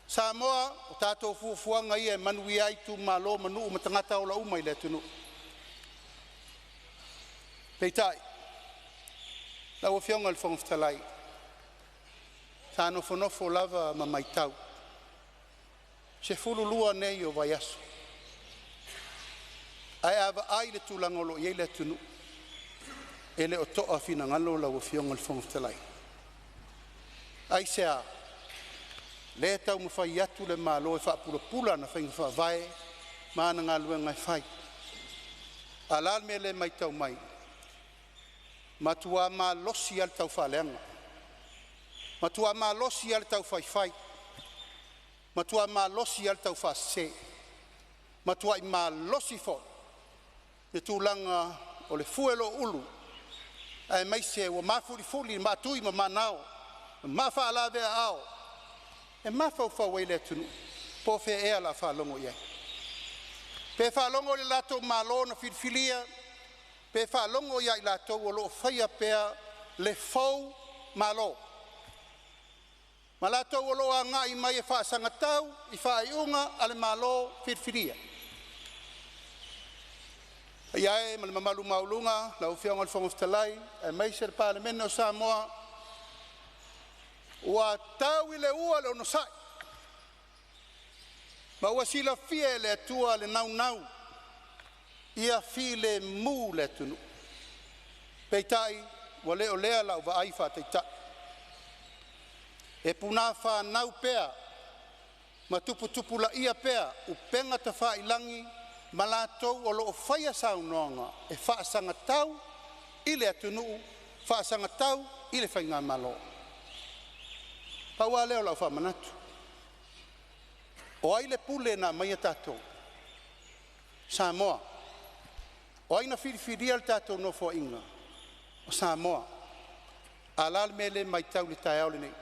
Samoa, o tatou fuafuaga ia e manuia ai itumalo ma nuu ma tagata ola uma i le atunuu. Peitai, lau Afioga i le Fofoga Fetalai, sa nofonofo lava ma matau, 12 nei o vaiaso, ae a vaai i le tulaga o lo o i ai le atunuu, e le o to'a finagalo lau Afioga i le Fofoga Fetalai. Aisea? Lea e taumafai atu le Malo e faapulapula ana faiga faavae ma ana galuega e fai. A o le a le mea lea e matau mai? Matua malosi lava le taufaaleaga, matua malosi lava le taufaifai, matua malosi lava le taufaasese, matuai malosi foi le tulaga o le fue o lou ulu Aemaise ua mafulifuli maatui ma maanao ma mafaalaveaao e mafaufau ai le atunuu po o fea ea o le a faalogo i ai. Pe faalogo i le latou Malo na filifilia, pe faalogo ia i latou o lo o faia pea le foumalo ma latou o lo o agai mai e faasagatau i faaiuga a le Malo filifilia. Le paia e ma le mamalu maualuga lau Afioga i le Fofoga Fetalai aemaise le Palemene o Samoa, ua tau i le ua le onosai ma ua silafia e le Atua le naunau ia filemu le atunuu. Peitai ua le o lea lau vaai faataitai, e punāfanau pea ma tuputupulaia pea upega tafailagi ma latou o lo o faia saunoaga e faasagatau i le atunuu, faasagatau i le faigamalo. Pau lava lea o lau faamanatu, o ai le pule na aumaia tatou? Samoa. O ai na filifilia le tatou Nofoaiga? O Samoa. A o le a le mea lea e matau i le taeao lenei?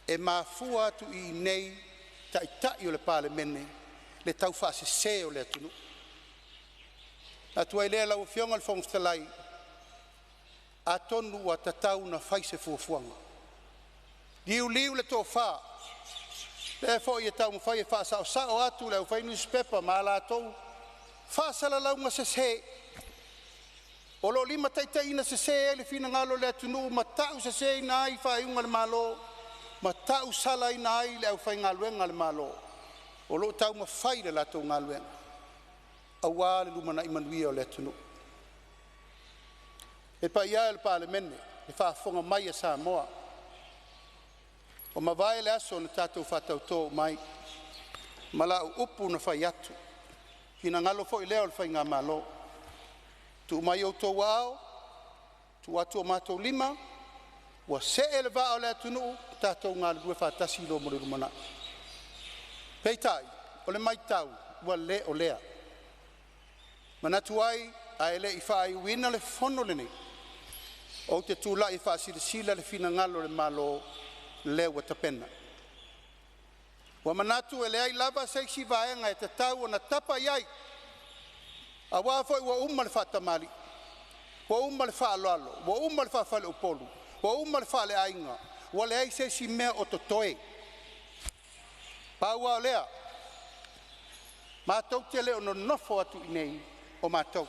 E mafua atu i inei Taitai o le Palemene le taufaasese o le atunuu. O le manatu ai lea lau Afioga i le Fofoga Fetalai, atonu ua tatau ona fai se fuafuaga, liuliu le tofa, lea foi e taumafai e faasaosao atu le aufai nusipepa ma a latou faasalalauga sese o lo o limataitaiina sese ai le finagalo o le atunuu ma tauseseina ai faaiuga a le Malo ma tausalaina ai le aufaigaluega a le Malo o lo o taumafai le latou galuega aua le lumanai manuia o le atunuu. Le paia e o le Palemene, le faafofoga mai a Samoa, ua mavae le aso na tatou faatauto uma ai ma lau upu na fai atu, finagalo foi lea o le faigamalo, tuu mai i outou agao tuu atu o matou lima ua see le vaa o le atunuu tatou galulue faatasi loa mo le lumanai. Peitai o le matau ua le o lea. Manatu ai ae le i faaiuina le fono lenei, ou te tulai e faasilasila le finagalo o le Malo lea ua tapena. Ua manatu e leai lava se isi vaega e tatau ona tapa i ai, aua foi ua uma le faatamalii, ua uma le faaaloalo, ua uma le faafaleupolu, ua uma le faaleaiga, ua leai se isi mea o totoe. Pau lava o lea, matou te le o nonofo atu i inei o matou.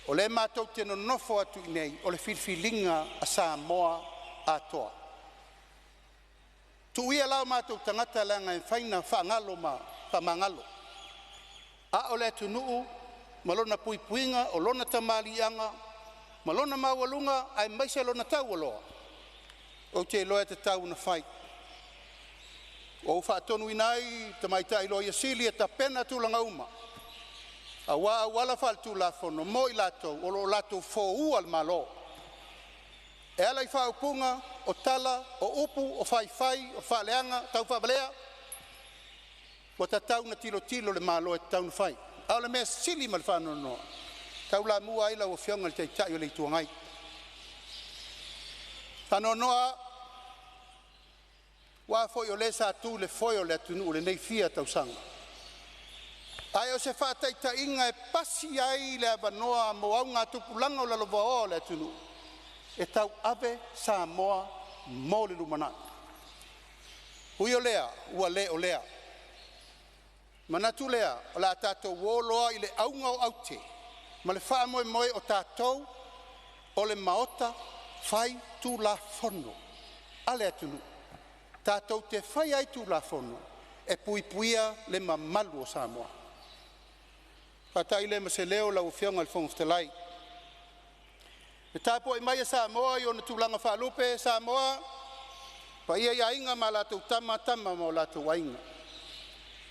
O lea matou te nonofo atu i inei o le filifiliga a Samoa atoa. Tuu ia la o matou tagata leaga e mafai ona faagalo ma faamagalo, a o le atunuu ma lona puipuiga o lona tamaliiaga ma lona maualuga aemaise lona taualoa, ou te iloa e tatau ona fai. Ua ou faatonuina ai le Tamaitai Loia Sili e tapena tulaga uma aua auala faaletulafono mo i latou o lo o latou foua le Malo e ala i faaupuga, o tala, o upu, o faifai, o faaleaga, taufaavalea. Ua tatau ona tilotilo le Malo e tatau ona fai. A o le mea sili ma le faanoanoa, e taulamua ai lau Afioga i le Taitai o le Itu Agai. Faanoanoa aua foi o le sa tu i le foe o le atunuu i lenei fia tausaga, ae o se faataitaiga e pasi ai le avanoa mo augatupulaga lalovaoa o le atunuu e tauave Samoa mo le lumanai. Ui o lea, ua le o lea. Manatu lea o le a tatou o loa i le auga o aute ma le faamoemoe o tatou o le Maota Faitulafono a le atunuu, tatou te faia ai Tulafono e puipuia le mamalu o Samoa. Faata'i lea ma se leo lau Afioga i le Fofoga Fetalai, le tapuai mai a Samoa i ona tulaga faalupe, Samoa, paia i Aiga ma latou Tama, Tama ma o latou Aiga,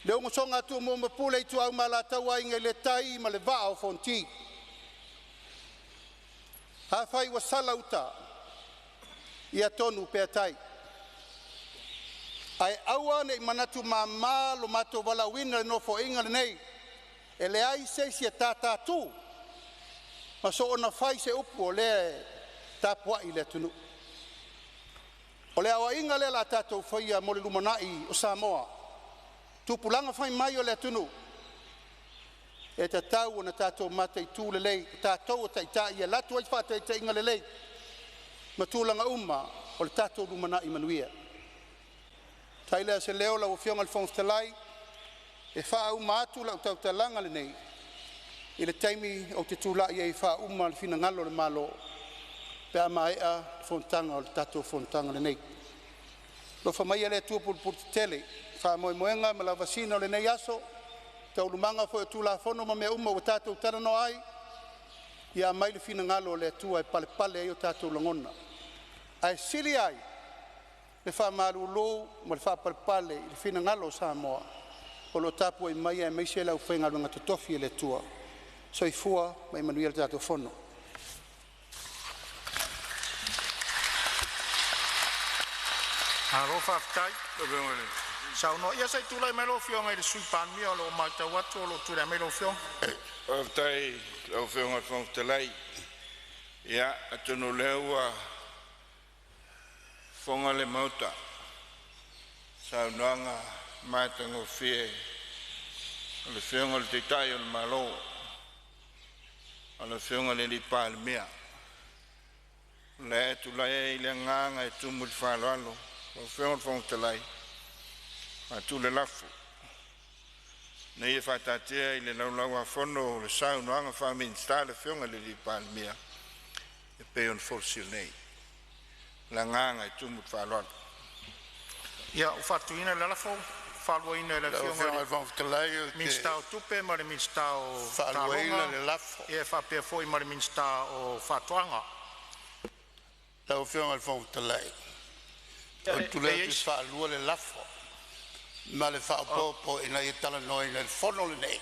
le usoga a Tumua ma Pule, Ituau ma Alataua, Aiga i le Tai ma le Vaa o Fonoti. Afai ua sala uta, ia tonu pea tai, ae aua nei manatu mama lo matou valaauina i le Nofoaiga lenei, e leai se isi e tatatu Ma soona fai se upu o lea e tapuai le atunuu. O le aoaiga lea o le a tatou faia mo le lumanai o Samoa, tupulaga fai mai o le atunuu, e tatau ona tatou mataitu lelei, o tatou o taitai e alu atu ai faataitaiga lelei ma tulaga uma o le tatou lumanai manuia. Fai lea o se leo lau Afioga i le Fofoga Fetalai e faauma atu lau tautalaga lenei i le taimi ou te tulai ai e faauma le finagalo o le Malo pe a maea le fonotaga o le tatou fonotaga lenei. Alofa maia le Atua pulepuletetele i faamoemoega ma lavasiga o lenei aso, taualumaga foi o Tulafono ma mea uma ua tatou talanoa ai, ia aumai le finagalo o le Atua e palepale ai o tatou lagona, ae sili ai le faamalulu ma le faapalepale i le finagalo o Samoa o lo o tapuai mai aemaise le aufaigaluega totofi a le Atua. Soifua ma ia manuia le tatou Fono. Malo faafetai saunoa. Ia se i tulai mai lau Afioga i le Sui Palemia, o lo o matau atu o lo o tulai mai lau Afioga. Faafetai i lau Afioga i le Fofoga Fetalai. Ia atonu o lea ua fofoga le Maota i saunoaga matagofie a le Afioga i le Taitai o le Malo, o le Afioga i le Palemia. O lea e tulai ai le agaga e tumu i le faaaloalo lau Afioga i le Fofoga Fetalai e faatu le lafo, Ina ia faataatia i le Laulau-a-Fono le Saunoaga Faa-Minisita a le Afioga i le Palemia e pei ona folasia nei. Ma le agaga e tumu i le faaaloalo. Ia, ua faatuina le lafo, faaluaina e le Lau Afioga Afioga i i le Fofoga Fetalai le ou te Minisita o Tupe ma le Minisita o faaluaina Taaloga le lafo. ia e faapea foi ma le Minisita o Faatoaga. Lau Afioga i le Fofoga Fetalai, Ia, ou te e tulai i atu ai e si faalua le lafo ma le faaopoopo ina ia talanoaina e le Fono lenei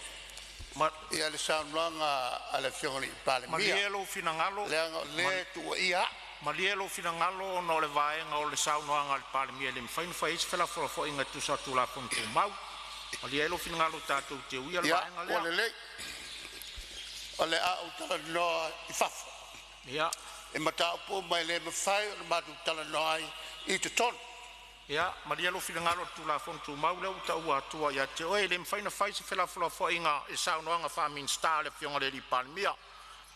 ma, ia le saunoaga a le Afioga i le Palemia, malie lou finagalo, leaga o lea e tuuaia a'u. malie lou finagalo ona o le vaega o le saunoaga a le Palemia e le mafai ona fai ai se felafolafoaiga e tusa o Tulafono Tumau. Malie ai lou finagalo tatou te uia le Ia, vaega ua lea. lelei, o le a ou talanoa i fafo Ia, i mataupu uma e le mafai ona matou talanoa ai i totonu. ia malie lou finagalo i le Tulafono Tumau lea ua taua atua ia te oe, e le mafai ona fai se felafolafoaiga i saunoaga faa-Minisita a le Afioga i le Palemia.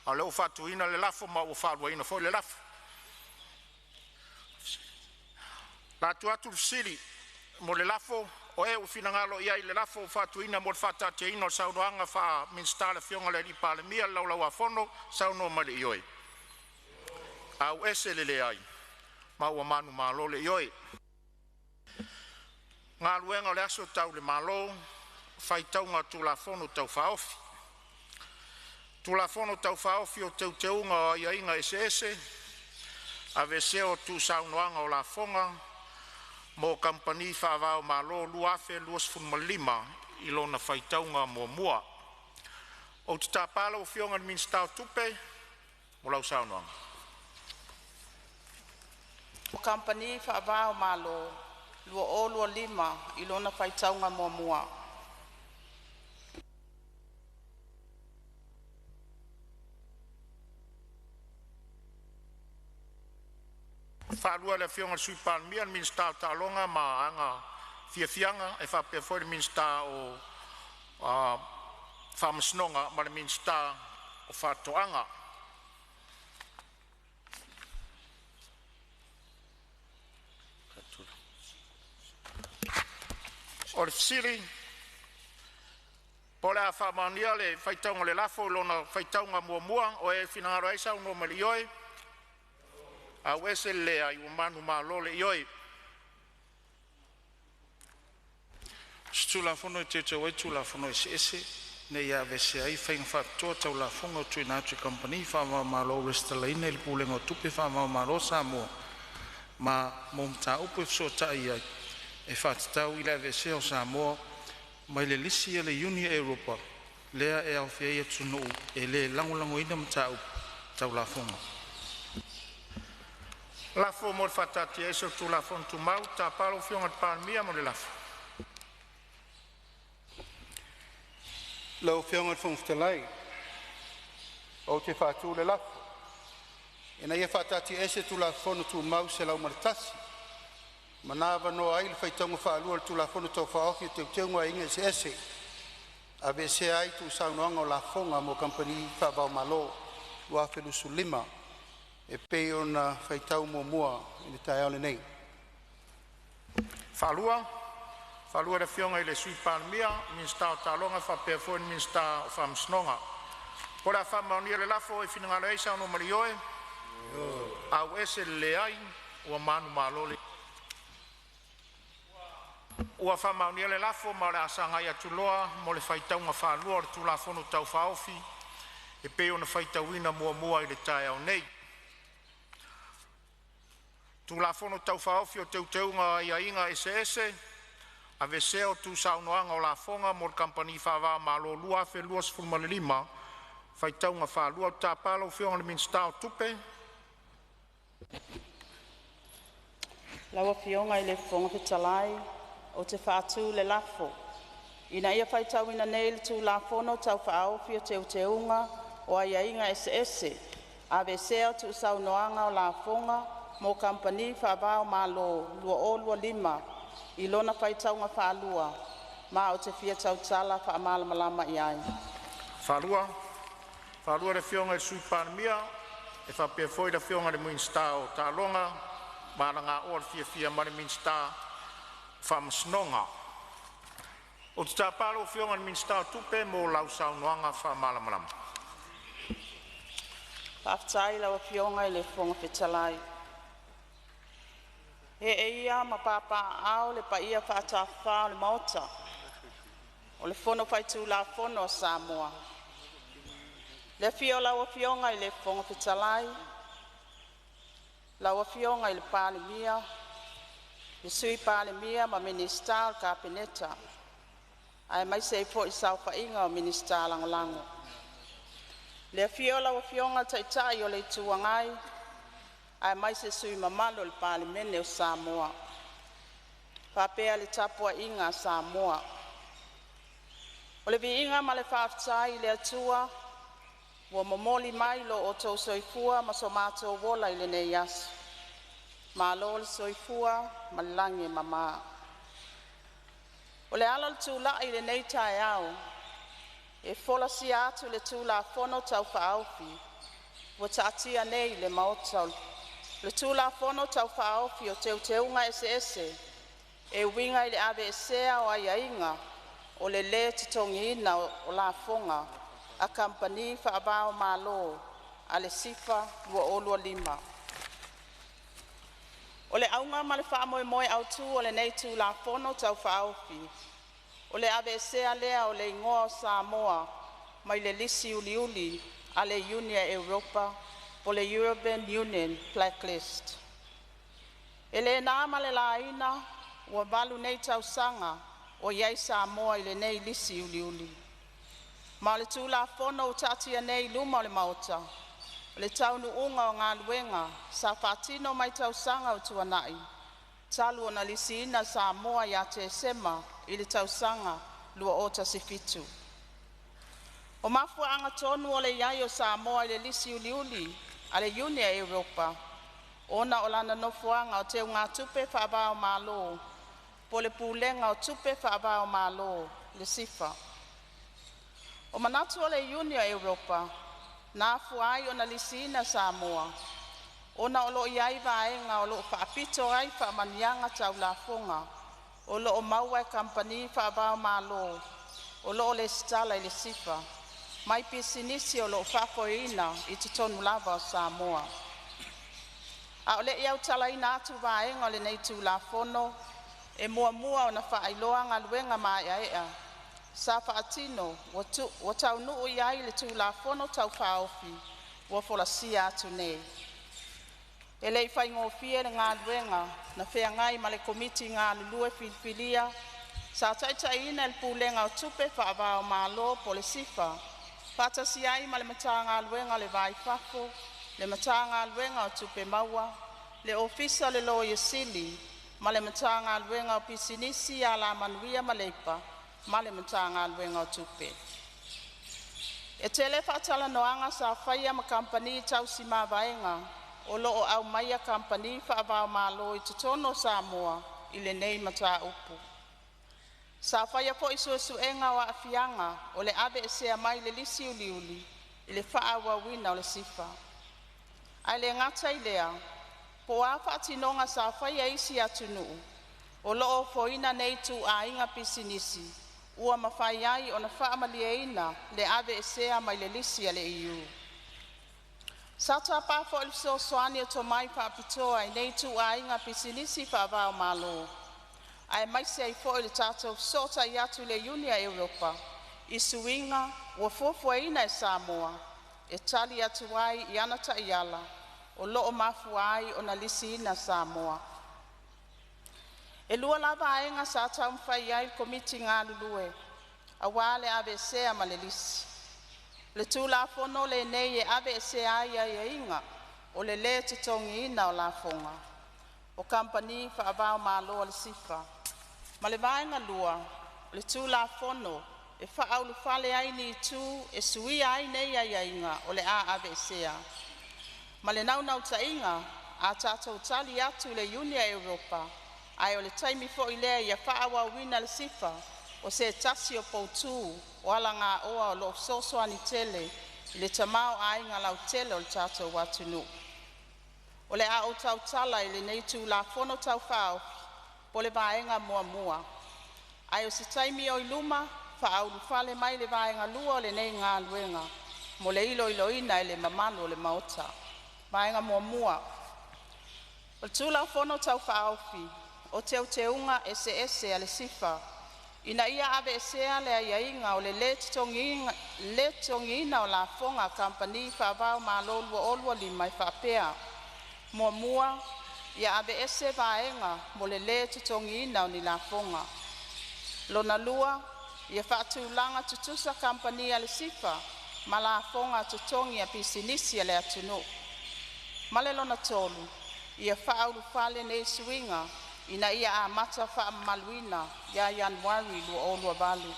A o lea ua faatuina le lafo ma ua faaluaina foi le lafo. O le a tuu atu le fesili mo le lafo, o e ua finagalo i ai i le lafo ua faatuina mo le faataatiaina o le Saunoaga faa-Minisita a le Afioga i le Palemia i le Laulau-a-Fono, saunoa mai i le ioe, auese le leai, ma ua manumalo le ioe. Galuega o le Aso Tau i le Malo, Faitauga o Tulafono Tau Faaofi. Tulafono Tau Faaofi o Teuteuga o Aiaiga Eseese (Aveesea o Tuusaunoaga o Lafoga mo Kamupani Faava-o-Malo) 2025 i lona faitauga muamua. Ou te tapa lau Afioga i le Minisita o Tupe mo lau saunoaga. Kamupani Faava-o-Malo 2025 i lona faitauga muamua. Faalua e le Afioga i le Sui Palemia, le Minisita o Taaloga ma Aga Fiafiaga e faapea foi le Minisita o Faamasinoga ma le Minisita o Faatoaga. O le fesili po o le a faamaonia le faitauga o le lafo i lona faitauga muamua, o e finagalo ai saunoa mai i le ioe, auese le leai, ua manumalo le ioe. O se Tulafono e teuteu ai Tulafono eseese ina ia aveesea ai faiga faapitoa tau lafoga ua tuuina atu i kamupani faava-o-Malo resitalaina i le Pulega o Tupe Faava-o-Malo o Samoa ma mo mataupu e fesootai i ai e faatatau i le aveesea o Samoa mai le lisi a le Iuni a Europa lea e aofia ai atunuu e le lagolagoina mataupu tau lafoga. Lafo mo le faataatiaese o Tulafono Tumau. Tapa lau Afioga i le Palemia mo le lafo. Lau Afioga i le Fofoga Fetalai, Ou te faatu le lafo, Ina ia faataatiaese Tulafono Tumau 101 ma na avanoa ai le faitauga faalua o le Tulafono Tau Faaofi o Teuteuga o Aiaiga Eseese, aveesea ai tuusaunoaga o lafoga mo kamupani faavaomalo 2025 e pei ona faitau muamua i le taeao lenei. Faalua le Afioga i le Sui Palemia, Minisita o Taaloga faapea foi le Minisita o Faamasinoga. O le a faamaonia le lafo, e finagalo ai saunoa ma le ioe, auese le leai ua manumalo le Ua faamaonia le lafo ma o le a sagai atu loa mo le faitauga faalua o le Tulafono Tau Faaofi e pei ona faitauina muamua i le taeao nei. Tulafono Tau Faaofi o Teuteuga o Aiaiga Eseese (Aveesea o Tuusaunoaga o Lafoga mo Kamupani Faavaomalo 2025) – Faitauga Faalua. Ou te tapa lau Afioga i le Minisita o Tupe. Lau Afioga i le Fofoga Fetalai ou te faatu le lafo, Ina ia faitauina nei le Tulafono Tau Faaofi o Teuteuga o Aiaiga Eseese (Aveesea o Tuusaunoaga o Lafoga mo Kamupani Faavaomalo 2025) i lona faitauga faalua, ma ou te fia tautala faamalamalama i ai. Faalua le Afioga i le Sui Palemia e faapea foi le Afioga i le Minisita o Taaloga ma Alagaoa le Fiafia ma le Minisita o Faamasinoga. Ou te tapa lau Afioga i le Minisita o Tupe mo lau saunoaga faamalamalama. Faafetai i lau Afioga i le Fofoga Fetalai. Ee ia ma papaaao le paia faatafafa o le Maota o le Fono Faitulafono a Samoa, i le afio o lau Afioga i le Fofoga Fetalai, lau Afioga i le Palemia, le Sui Palemia ma Minisita o le Kapeneta aemaise ai foi le saofaiga o Minisita Lagolago. Le afio o lau Afioga i le Taitai o le Itu Agai aemaise sui usufono mamalu o le Palemene o Samoa, faapea le tapuaiga a Samoa. O le viiga ma le faafetai i le Atua ua momoli mai lo outou soifua ma so matou ola i lenei aso, malo le soifua ma le lagi e mama. O le ala o le tulai i lenei taeao e folasia atu le Tulafono Tau Faaofi ua taatia nei i le Maota, le Tulafono Tau Faaofi o Teuteuga Eseese e uiga i le aveesea o aiaiga o le lē totogiina o lafoga a kamupani faava-o-malo a le SIFA 2025. O le auga ma le faamoemoe autu o lenei Tulafono Tau Faaofi, o le aveesea lea o le igoa o Samoa mai le lisi uliuli a le Iuni a Europa po o le European Union Black List. E le na ma le laina ua 8 nei tausaga o i ai Samoa i lenei lisi uliuli. Ma o le Tulafono ua taatia nei i luma o le Maota, o le taunuuga o galuega sa faatino mai tausaga ua tuanai talu ona lisiina Samoa ia Tesema i le tausaga 2017. O mafuaaga tonu o le i ai o Samoa i le lisi uliuli a le Iuni a Europa ona o lana nofoaga o teugatupe faavaomalo po o le Pulega o Tupe Faavaomalo le SIFA. O manatu o le Iuni a Europa na afua ai ona lisiina Samoa ona o loo i ai vaega o loo faapito ai faamanuiaga tau lafoga o loo maua e kamupani faavaomalo o loo lesitala i le SIFA mai pisinisi o loo faafoeina i totonu lava o Samoa. A o lei autalaina atu vaega o lenei Tulafono, e muamua ona faailoa galuega maeaea sa faatino ua taunuu iai le Tulafono Tau Faaofi ua folasia atu nei. E le i faigofie le galuega na feagai ma le Komiti galulue filifilia sa taitaiina e le Pulega o Tupe Faavaomalo po o le SIFA faatasi ai ma le Matagaluega o le Va-i-Fafo, le Matagaluega o Tupe Maua, le Ofisa o le Loia Sili ma le Matagaluega o Pisinisi, Alamanuia ma Leipa ma le Matagaluega o Tupe. E tele fa'atalanoaga sa faia ma kamupani tausi mavaega o lo'o aumaia kamupani fa'ava-o-Malo i totonu o Samoa i lenei mataupu. Sa faia foi suesuega o aafiaga o le aveesea mai le lisi uliuli i le faaauauina o le SIFA. Ae le gata i lea, po'o a faatinoga sa faia e isi atunuu o lo'o ofoina nei ituaiga pisinisi ua mafai ai ona faamalieina le aveesea mai le lisi a le EU. Sa tapaa foi le fesoasoani o tomai faapitoa i nei ituaiga pisinisi faava-o-Malo, aemaise ai foi le tatou fesootai atu i le Iuni a Europa i suiga ua fuafuaina e Samoa e tali atu ai i ana Taiala o lo'o mafua ai ona lisiina Samoa. E lua la vaega sa taumafai iai le Komiti galulue auā le aveesea ma le lisi: O le Tulafono lenei e aveesea ai aiaiga o le lē totogiina o lafoga o kamupani faava-o-Malo a le SIFA, ma le vaega lua, o le Tulafono e faaulufale ai ni itu e suia ai nei aiaiga o le a aveesea. Ma le naunautaiga a tatou tali atu i le Iuni a Europa ae o le taimi foi lea ia faaauauina le SIFA, o se tasi o poutu o alagaoa o lo'o fesoasoani tele i le tamaoaiga lautele o le tatou atunuu. O le a ou tautala i lenei Tulafono Tau Faaofi mo le vaega muamua, ae o se taimi oi luma faaulufale mai le vaega lua o lenei galuega mo le iloiloina e le mamalu o le Maota. Vaega 1: O le Tulafono Tau Faaofi o Teuteuga Eseese a le SIFA ina ia aveesea le aiaiga o le lē totogiina o lafoga a kamupani faava-o-Malo 2025 e faapea: Muamua, ia aveese vaega mo le lē totogiina o ni lafoga. Lona lua, ia faatulaga tutusa kamupani a le SIFA ma lafoga totogi a pisinisi a le atunuu. Ma le lona tolu, ia faaulufale nei suiga ina ia amata faamamaluina ia Ianuari 2028.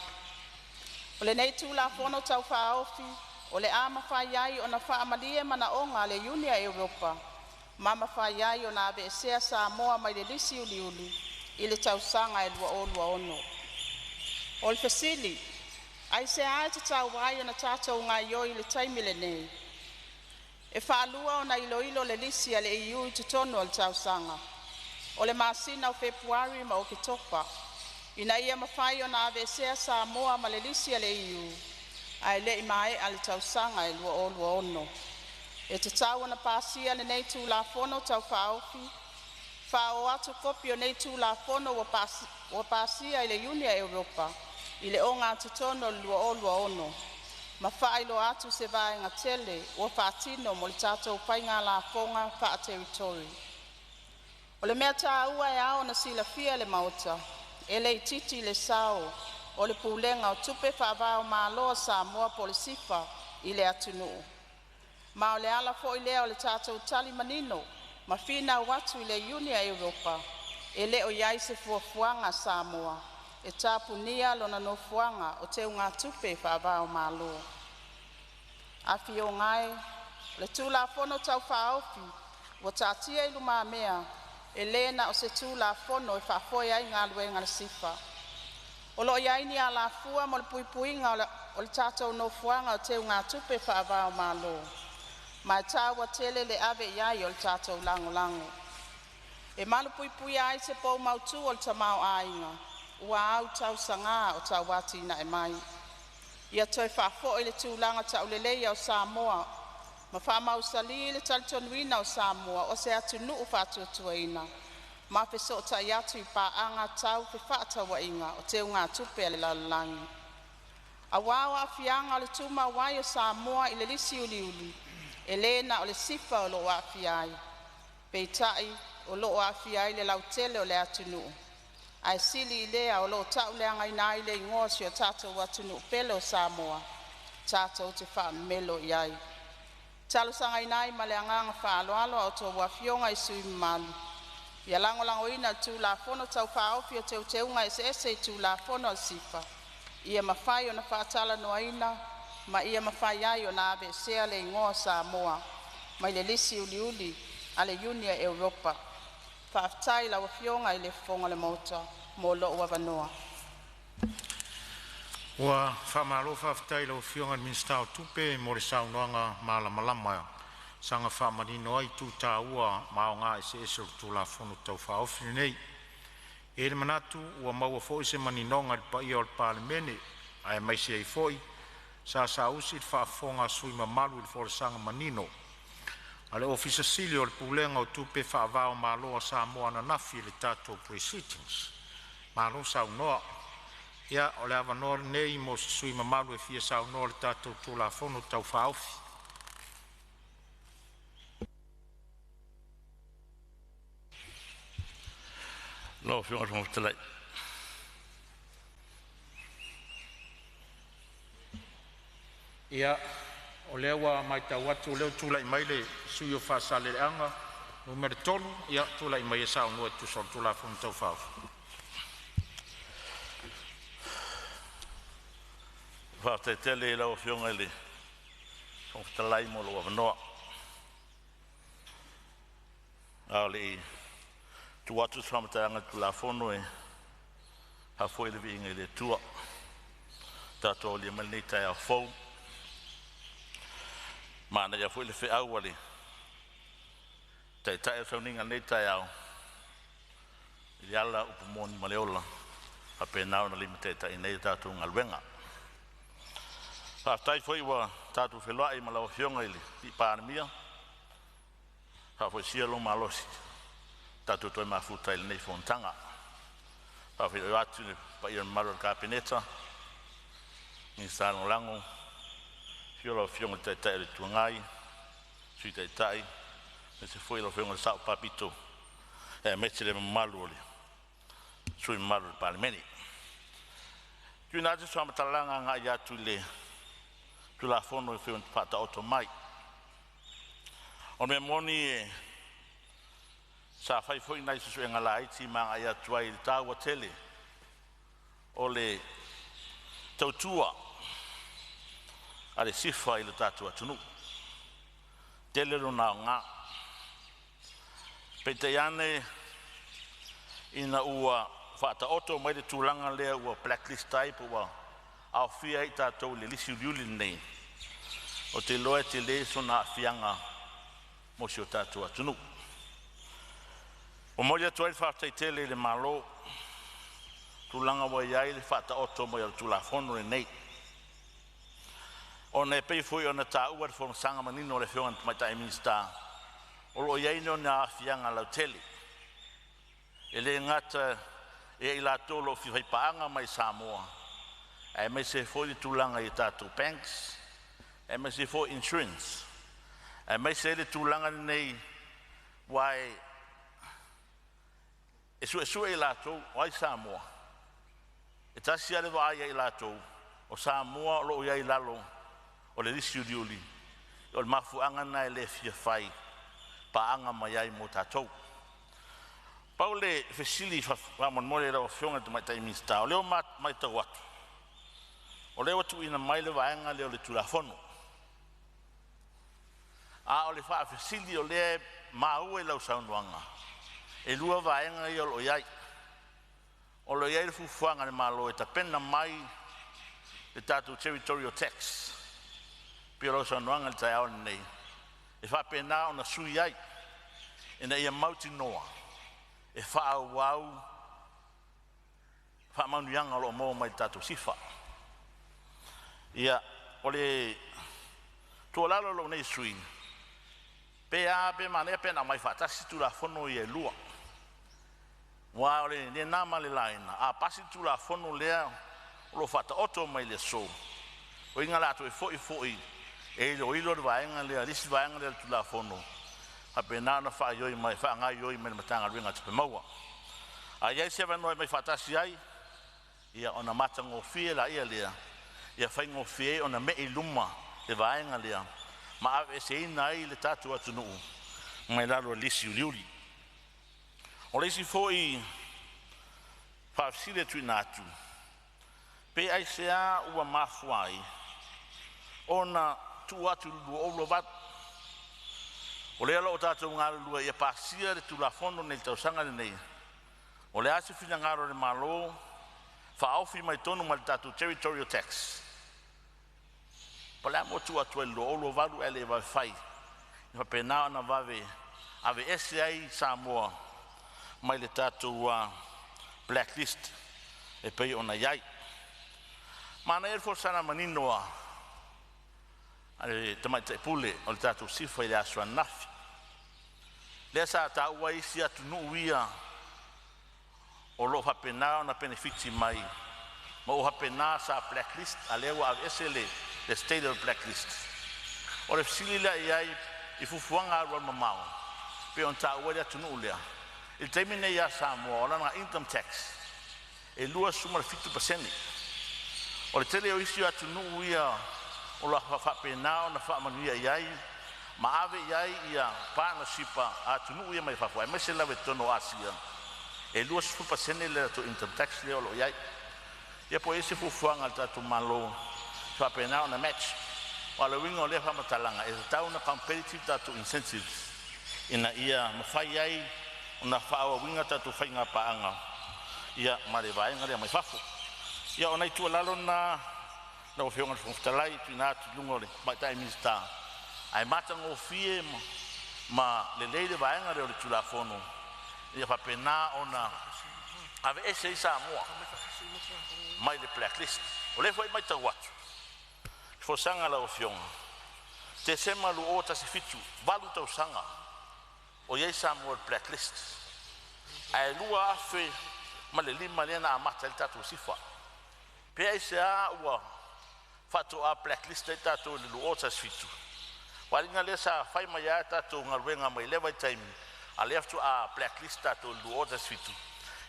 O lenei Tulafono Tau Faaofi o le a mafai ai ona faamalie manaoga a le Iuni a Europa ma mafai ai ona aveesea Samoa mai le lisi uliuli i le tausaga e 2026. O le fesili: Aisea e tatau ai ona tatou gaoioi i le taimi lenei? E faalua ona iloilo le lisi a le EU i totonu o le tausaga, o le masina o Fepuari ma Oketopa, ina ia mafai ona aveesea Samoa ma le lisi a le EU ae le'i maea le tausaga e 2026. E tatau ona pasia lenei Tulafono Tau Faaofi, faaoo atu kopi o nei Tulafono ua pasia e le Iuni a Europa i le ogatotonu o le 2026 ma faailoa atu se vaega tele ua faatino mo le tatou faiga lafoga faa-Territory. O le mea taua e ao ona silafia e le Maota, e le itiiti le sao o le Pulega o Tupe Faava-o-Malo a Samoa po o le SIFA i le atunuu, ma o le ala foi lea o le tatou tali manino ma finau atu i le Iuni a Europa e le o i ai se fuafuaga a Samoa e tapunia lona nofoaga o teugatupe faava-o-Malo. Afioga e, o le Tulafono Tau Faaofi ua taatia i lumamea e le na o se Tulafono e faafoe ai galuega a le SIFA. O lo'o iai ni alafua mo le puipuiga o le tatou nofoaga o teugatupe faava-o-Malo, ma e taua tele le ave iai o le tatou lagolago. E malupuipuia ai se pou mautū o le tamaoaiga ua autausaga o tauatinae mai. Ia toe faafoi le tulaga tauleleia o Samoa ma faamausalī le talitonuina o Samoa o se atunuu faatuatuaina ma fesootai atu i paaga tau fefaatauaiga o teugatupe a le lalolagi. Auā o aafiaga o le tumau ai o Samoa i le lisi uliuli, e le na o le SIFA o lo'o aafia ai, peitai o lo'o aafia ai le lautele o le atunuu, ae sili i lea o lo'o tauleagaina ai le igoa o si o tatou atunuu pele o Samoa tatou te faamemelo iai. E talosagaina ai ma le agaga faaaloalo a outou Afioga i sui usufono mamalu, ia lagolagoina le Tulafono Tau Faaofi o Teuteuga Eseese i Tulafono a le SIFA ia mafai ona faatalanoaina ma ia mafai ai ona aveesea le igoa o Samoa mai le lisi uliuli a le Iuni a Europa. Faafetai i lau Afioga i le Fofoga o le Maota mo lo'u avanoa. Ua faamalo faafetai i lau Afioga i le Minisita o Tupe mo le saunoaga malamalama e saga faamanino ai itu taua ma aoga eseese o le Tulafono Tau Faaofi lenei. E i ai le manatu ua maua foi se maninoga i le paia o le Palemene, aemaise ai foi sa saausi le faafofoga a sui usufono mamalu i le folasaga manino a le Ofisa Sili o le Pulega o Tupe Faava-o-Malo a Samoa ananafi i le tatou pre-sitting. Malo saunoa. Ia o le avanoa lenei mo se sui usufono mamalu e fia saunoa i le tatou Tulafono Tau Faaofi. Lau Afioga i le Fofoga Fetalai. Ia, o lea ua matau atu o lea ua tulai mai le sui usufono mo Faasaleleaga 3, ia tulai mai e saunoa e tusa o le Tulafono Tau Faaofi. Faafetai tele i lau Afioga i le Fofoga Fetalai mo lou avanoa. A o le i tuu atu se faamatalaga i le Tulafono, e faafoi le viiga i le Atua ua tatou aulia mai lenei taeao fou. Manaia foi le feau a le Taitai o le feuniga i lenei taeao i le ala o upu moni ma le ola, e faapena ona limataitaiina ai le tatou galuega. Faafetai foi ua tatou feiloai ma lau Afioga i le Palemia, faafoisia lou malosi tatou toe mafuta ai i lenei fonotaga. E faafeiloai atu i le paia ma le mamalu o le Kapeneta, Minisita Lagolago, afio lau Afioga i le Taitai o le Itu Agai, Sui Taitai, aemaise foi lau Afioga i le Sao Faapito, aemaise le mamalu o sui usufono mamalu o le Palemene. Tuuina atu se faamatalaga agai atu i le Tulafono e pei ona faataoto mai. O le mea moni sa fai foi nai suesuega laiti ma agai atu ai i le taua tele o le tautua a le SIFA i le tatou atunuu, tele lona aoga. Peitai ane ina ua faataoto mai le tulaga lea ua blacklist ai po ua aofia ai tatou i le lisi uliuli lenei, ou te iloa e tele sona aafiaga mo si o tatou atunuu. E momoli atu ai le faafetai tele i le Malo i tulaga ua i ai le faataoto mai o le Tulafono lenei, ona e pei foi ona taua i le folasaga manino a le Afioga i le Tamaitai Minisita, o lo o i ai lona aafiaga lautele. E le gata ia i latou o lo o fia faipaaga mai i Samoa, aemaise ai foi le tulaga i tatou banks, aemaise ai foi insurance, aemaise ai le tulaga lenei, aua e suesue i latou o ai Samoa, e tasi lava le vaai ia i latou, o Samoa o lo o i ai i lalo o le lisi uliuli. O le mafuaaga lena e le fia fai paaga mai ai mo tatou. Pau le fesili faamolemole i lau Afioga i le Tamaitai Minisita, o lea ua matau atu o lea ua tuuina mai le vaega lea o le Tulafono, a o le faafesili o lea e maua i lau saunoaga, e lua vaega ia o lo o i ai. O lo o i ai le fuafuaga a le Malo e tapena mai le tatou territorial tax pei o lau saunoaga i le taeao lenei, e faapena ona sui ai ina ia mautinoa e faaauau faamanuiaga o lo o maua mai i le tatou SIFA. Ia, o le tuualalo a lou nei sui usufono, pe a pe manaia pe ana aumai faatasi Tulafono ia e lua, aua o le na ma le laina a pasi le Tulafono lea o lo o faataoto mai i le aso, lona uiga o le a toe foi foi e iloilo le vaega lea, le isi vaega lea o le Tulafono, faapena ona faaioi mai faagaoioi mai e le Matagaluega o Tupe Maua. A i ai se avanoa e aumai faatasi ai, ia ona matagofie lea, ia faigofie ai ona mei i luma le vaega lea ma aveeseina ai le tatou atunuu mai lalo o le lisi uliuli. O le isi foi faafesili e tuuina atu, pe aisea ua mafua ai ona tuu atu i le 2028. O lea o lo o tatou galulue ia pasia le Tulafono nei i le tausaga lenei. O le a se finagalo o le Malo faaofi mai totonu ma le tatou territorial tax? Po o le a le mea ua tuu atu ai i le 2028 ae le vave fai, e faapena ona vave aveese ai Samoa mai le tatou blacklist e pei ona i ai. Manaia le folasaga manino a le Tamaitai Pule o le tatou SIFA i le aso ananafi, lea sa taua ai isi atunuu ia o lo o faapena ona penefiti mai ma ua faapena sa blacklist, a o lea ua aveese le state o le blacklist. O le fesili la i ai i fuafuaga alualumamao pei ona taua ai le atunuu lea i le taimi nei ia Samoa, o lana income tax e 27%. O le tele o isi atunuu ia o lo o faapena ona faamanuia i ai ma ave i ai ia partnership a atunuu ia mai fafo, aemaise lava i totonu o Asia, e 20% le latou income tax lea o lo o i ai. Ia po o i ai se fuafuaga a le tatou Malo e faapena ona match. Aua o le uiga o lea faamatalaga, e tatau ona competitive tatou incentives ina ia mafai ai ona faaauauina tatou faiga paaga ia ma le vaega lea mai fafo. Ia, o nai tuualalo na lau Afioga i le Fofoga Fetalai, tuuina atu i luga o le Tamaitai Minisita, ae matagofie ma lelei le vaega lea o le Tulafono ia faapena ona aveese ai Samoa mai le blacklist. O lea foi e matau atu i folasaga a lau Afioga, Tesema 2017, 8 tausaga o i ai Samoa i le blacklist, ae 2005 lea na amata ai le tatou SIFA. Pe aisea ua faatoa blacklist ai tatou i le 2017? Faaaliga lea sa fai mai lava tatou galuega mai lea vaitaimi, a o lea faatoa blacklist tatou i le 2017.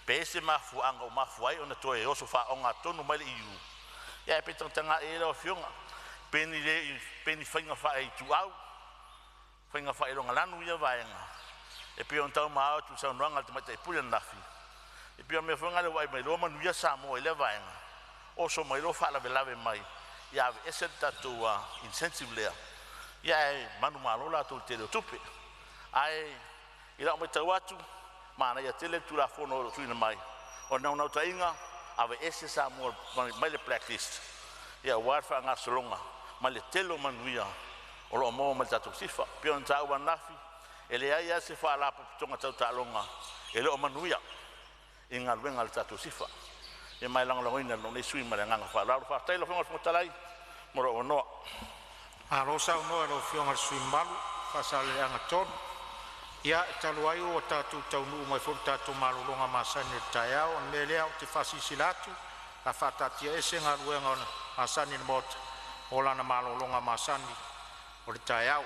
Pe ese mafuaaga ua mafua ai ona toe oso faaogatotonu mai le EU, ia ae pe tagatagai i ai lau Afioga, pe ni le pe ni faiga faaituau, faiga faailogalanu ia vaega e pei ona taumao atu i le saunoaga a le Tamaitai Pule ananafi. E pei o le mea foi lena ua vaai mai loa manuia Samoa i lea vaega, oso mai loa faalavelave mai ia aveese le tatou incentive lea, ia ae manumalo latou i le tele o tupe. Ae i lau matau atu, manaia tele le Tulafono o lo o tuuina mai. O le naunautaiga, aveese Samoa mai le blacklist ia aua le faagasologa ma le tele o manuia o lo o maua mai le tatou SIFA. E pei ona taua ananafi, e leai lava se faalapotopotoga tau taaloga e le o manuia i galuega a le tatou SIFA. Ia ma e lagolagoina e lou nei sui usufono ma le agaga faaaloalo. Faafetai lau Afioga i le Fofoga Fetalai mo lou avanoa. Malo saunoa i lau Afioga i le sui usufono mamalu Faasaleleaga 3. Ia, e talu ai ua tatou taunuu mai foi i le tatou malologa masani o le taeao, o le mea lea ou te faasilasila atu, o le a faataatiaese Galuega masani a le Maota mo lana malologa masani o le taeao.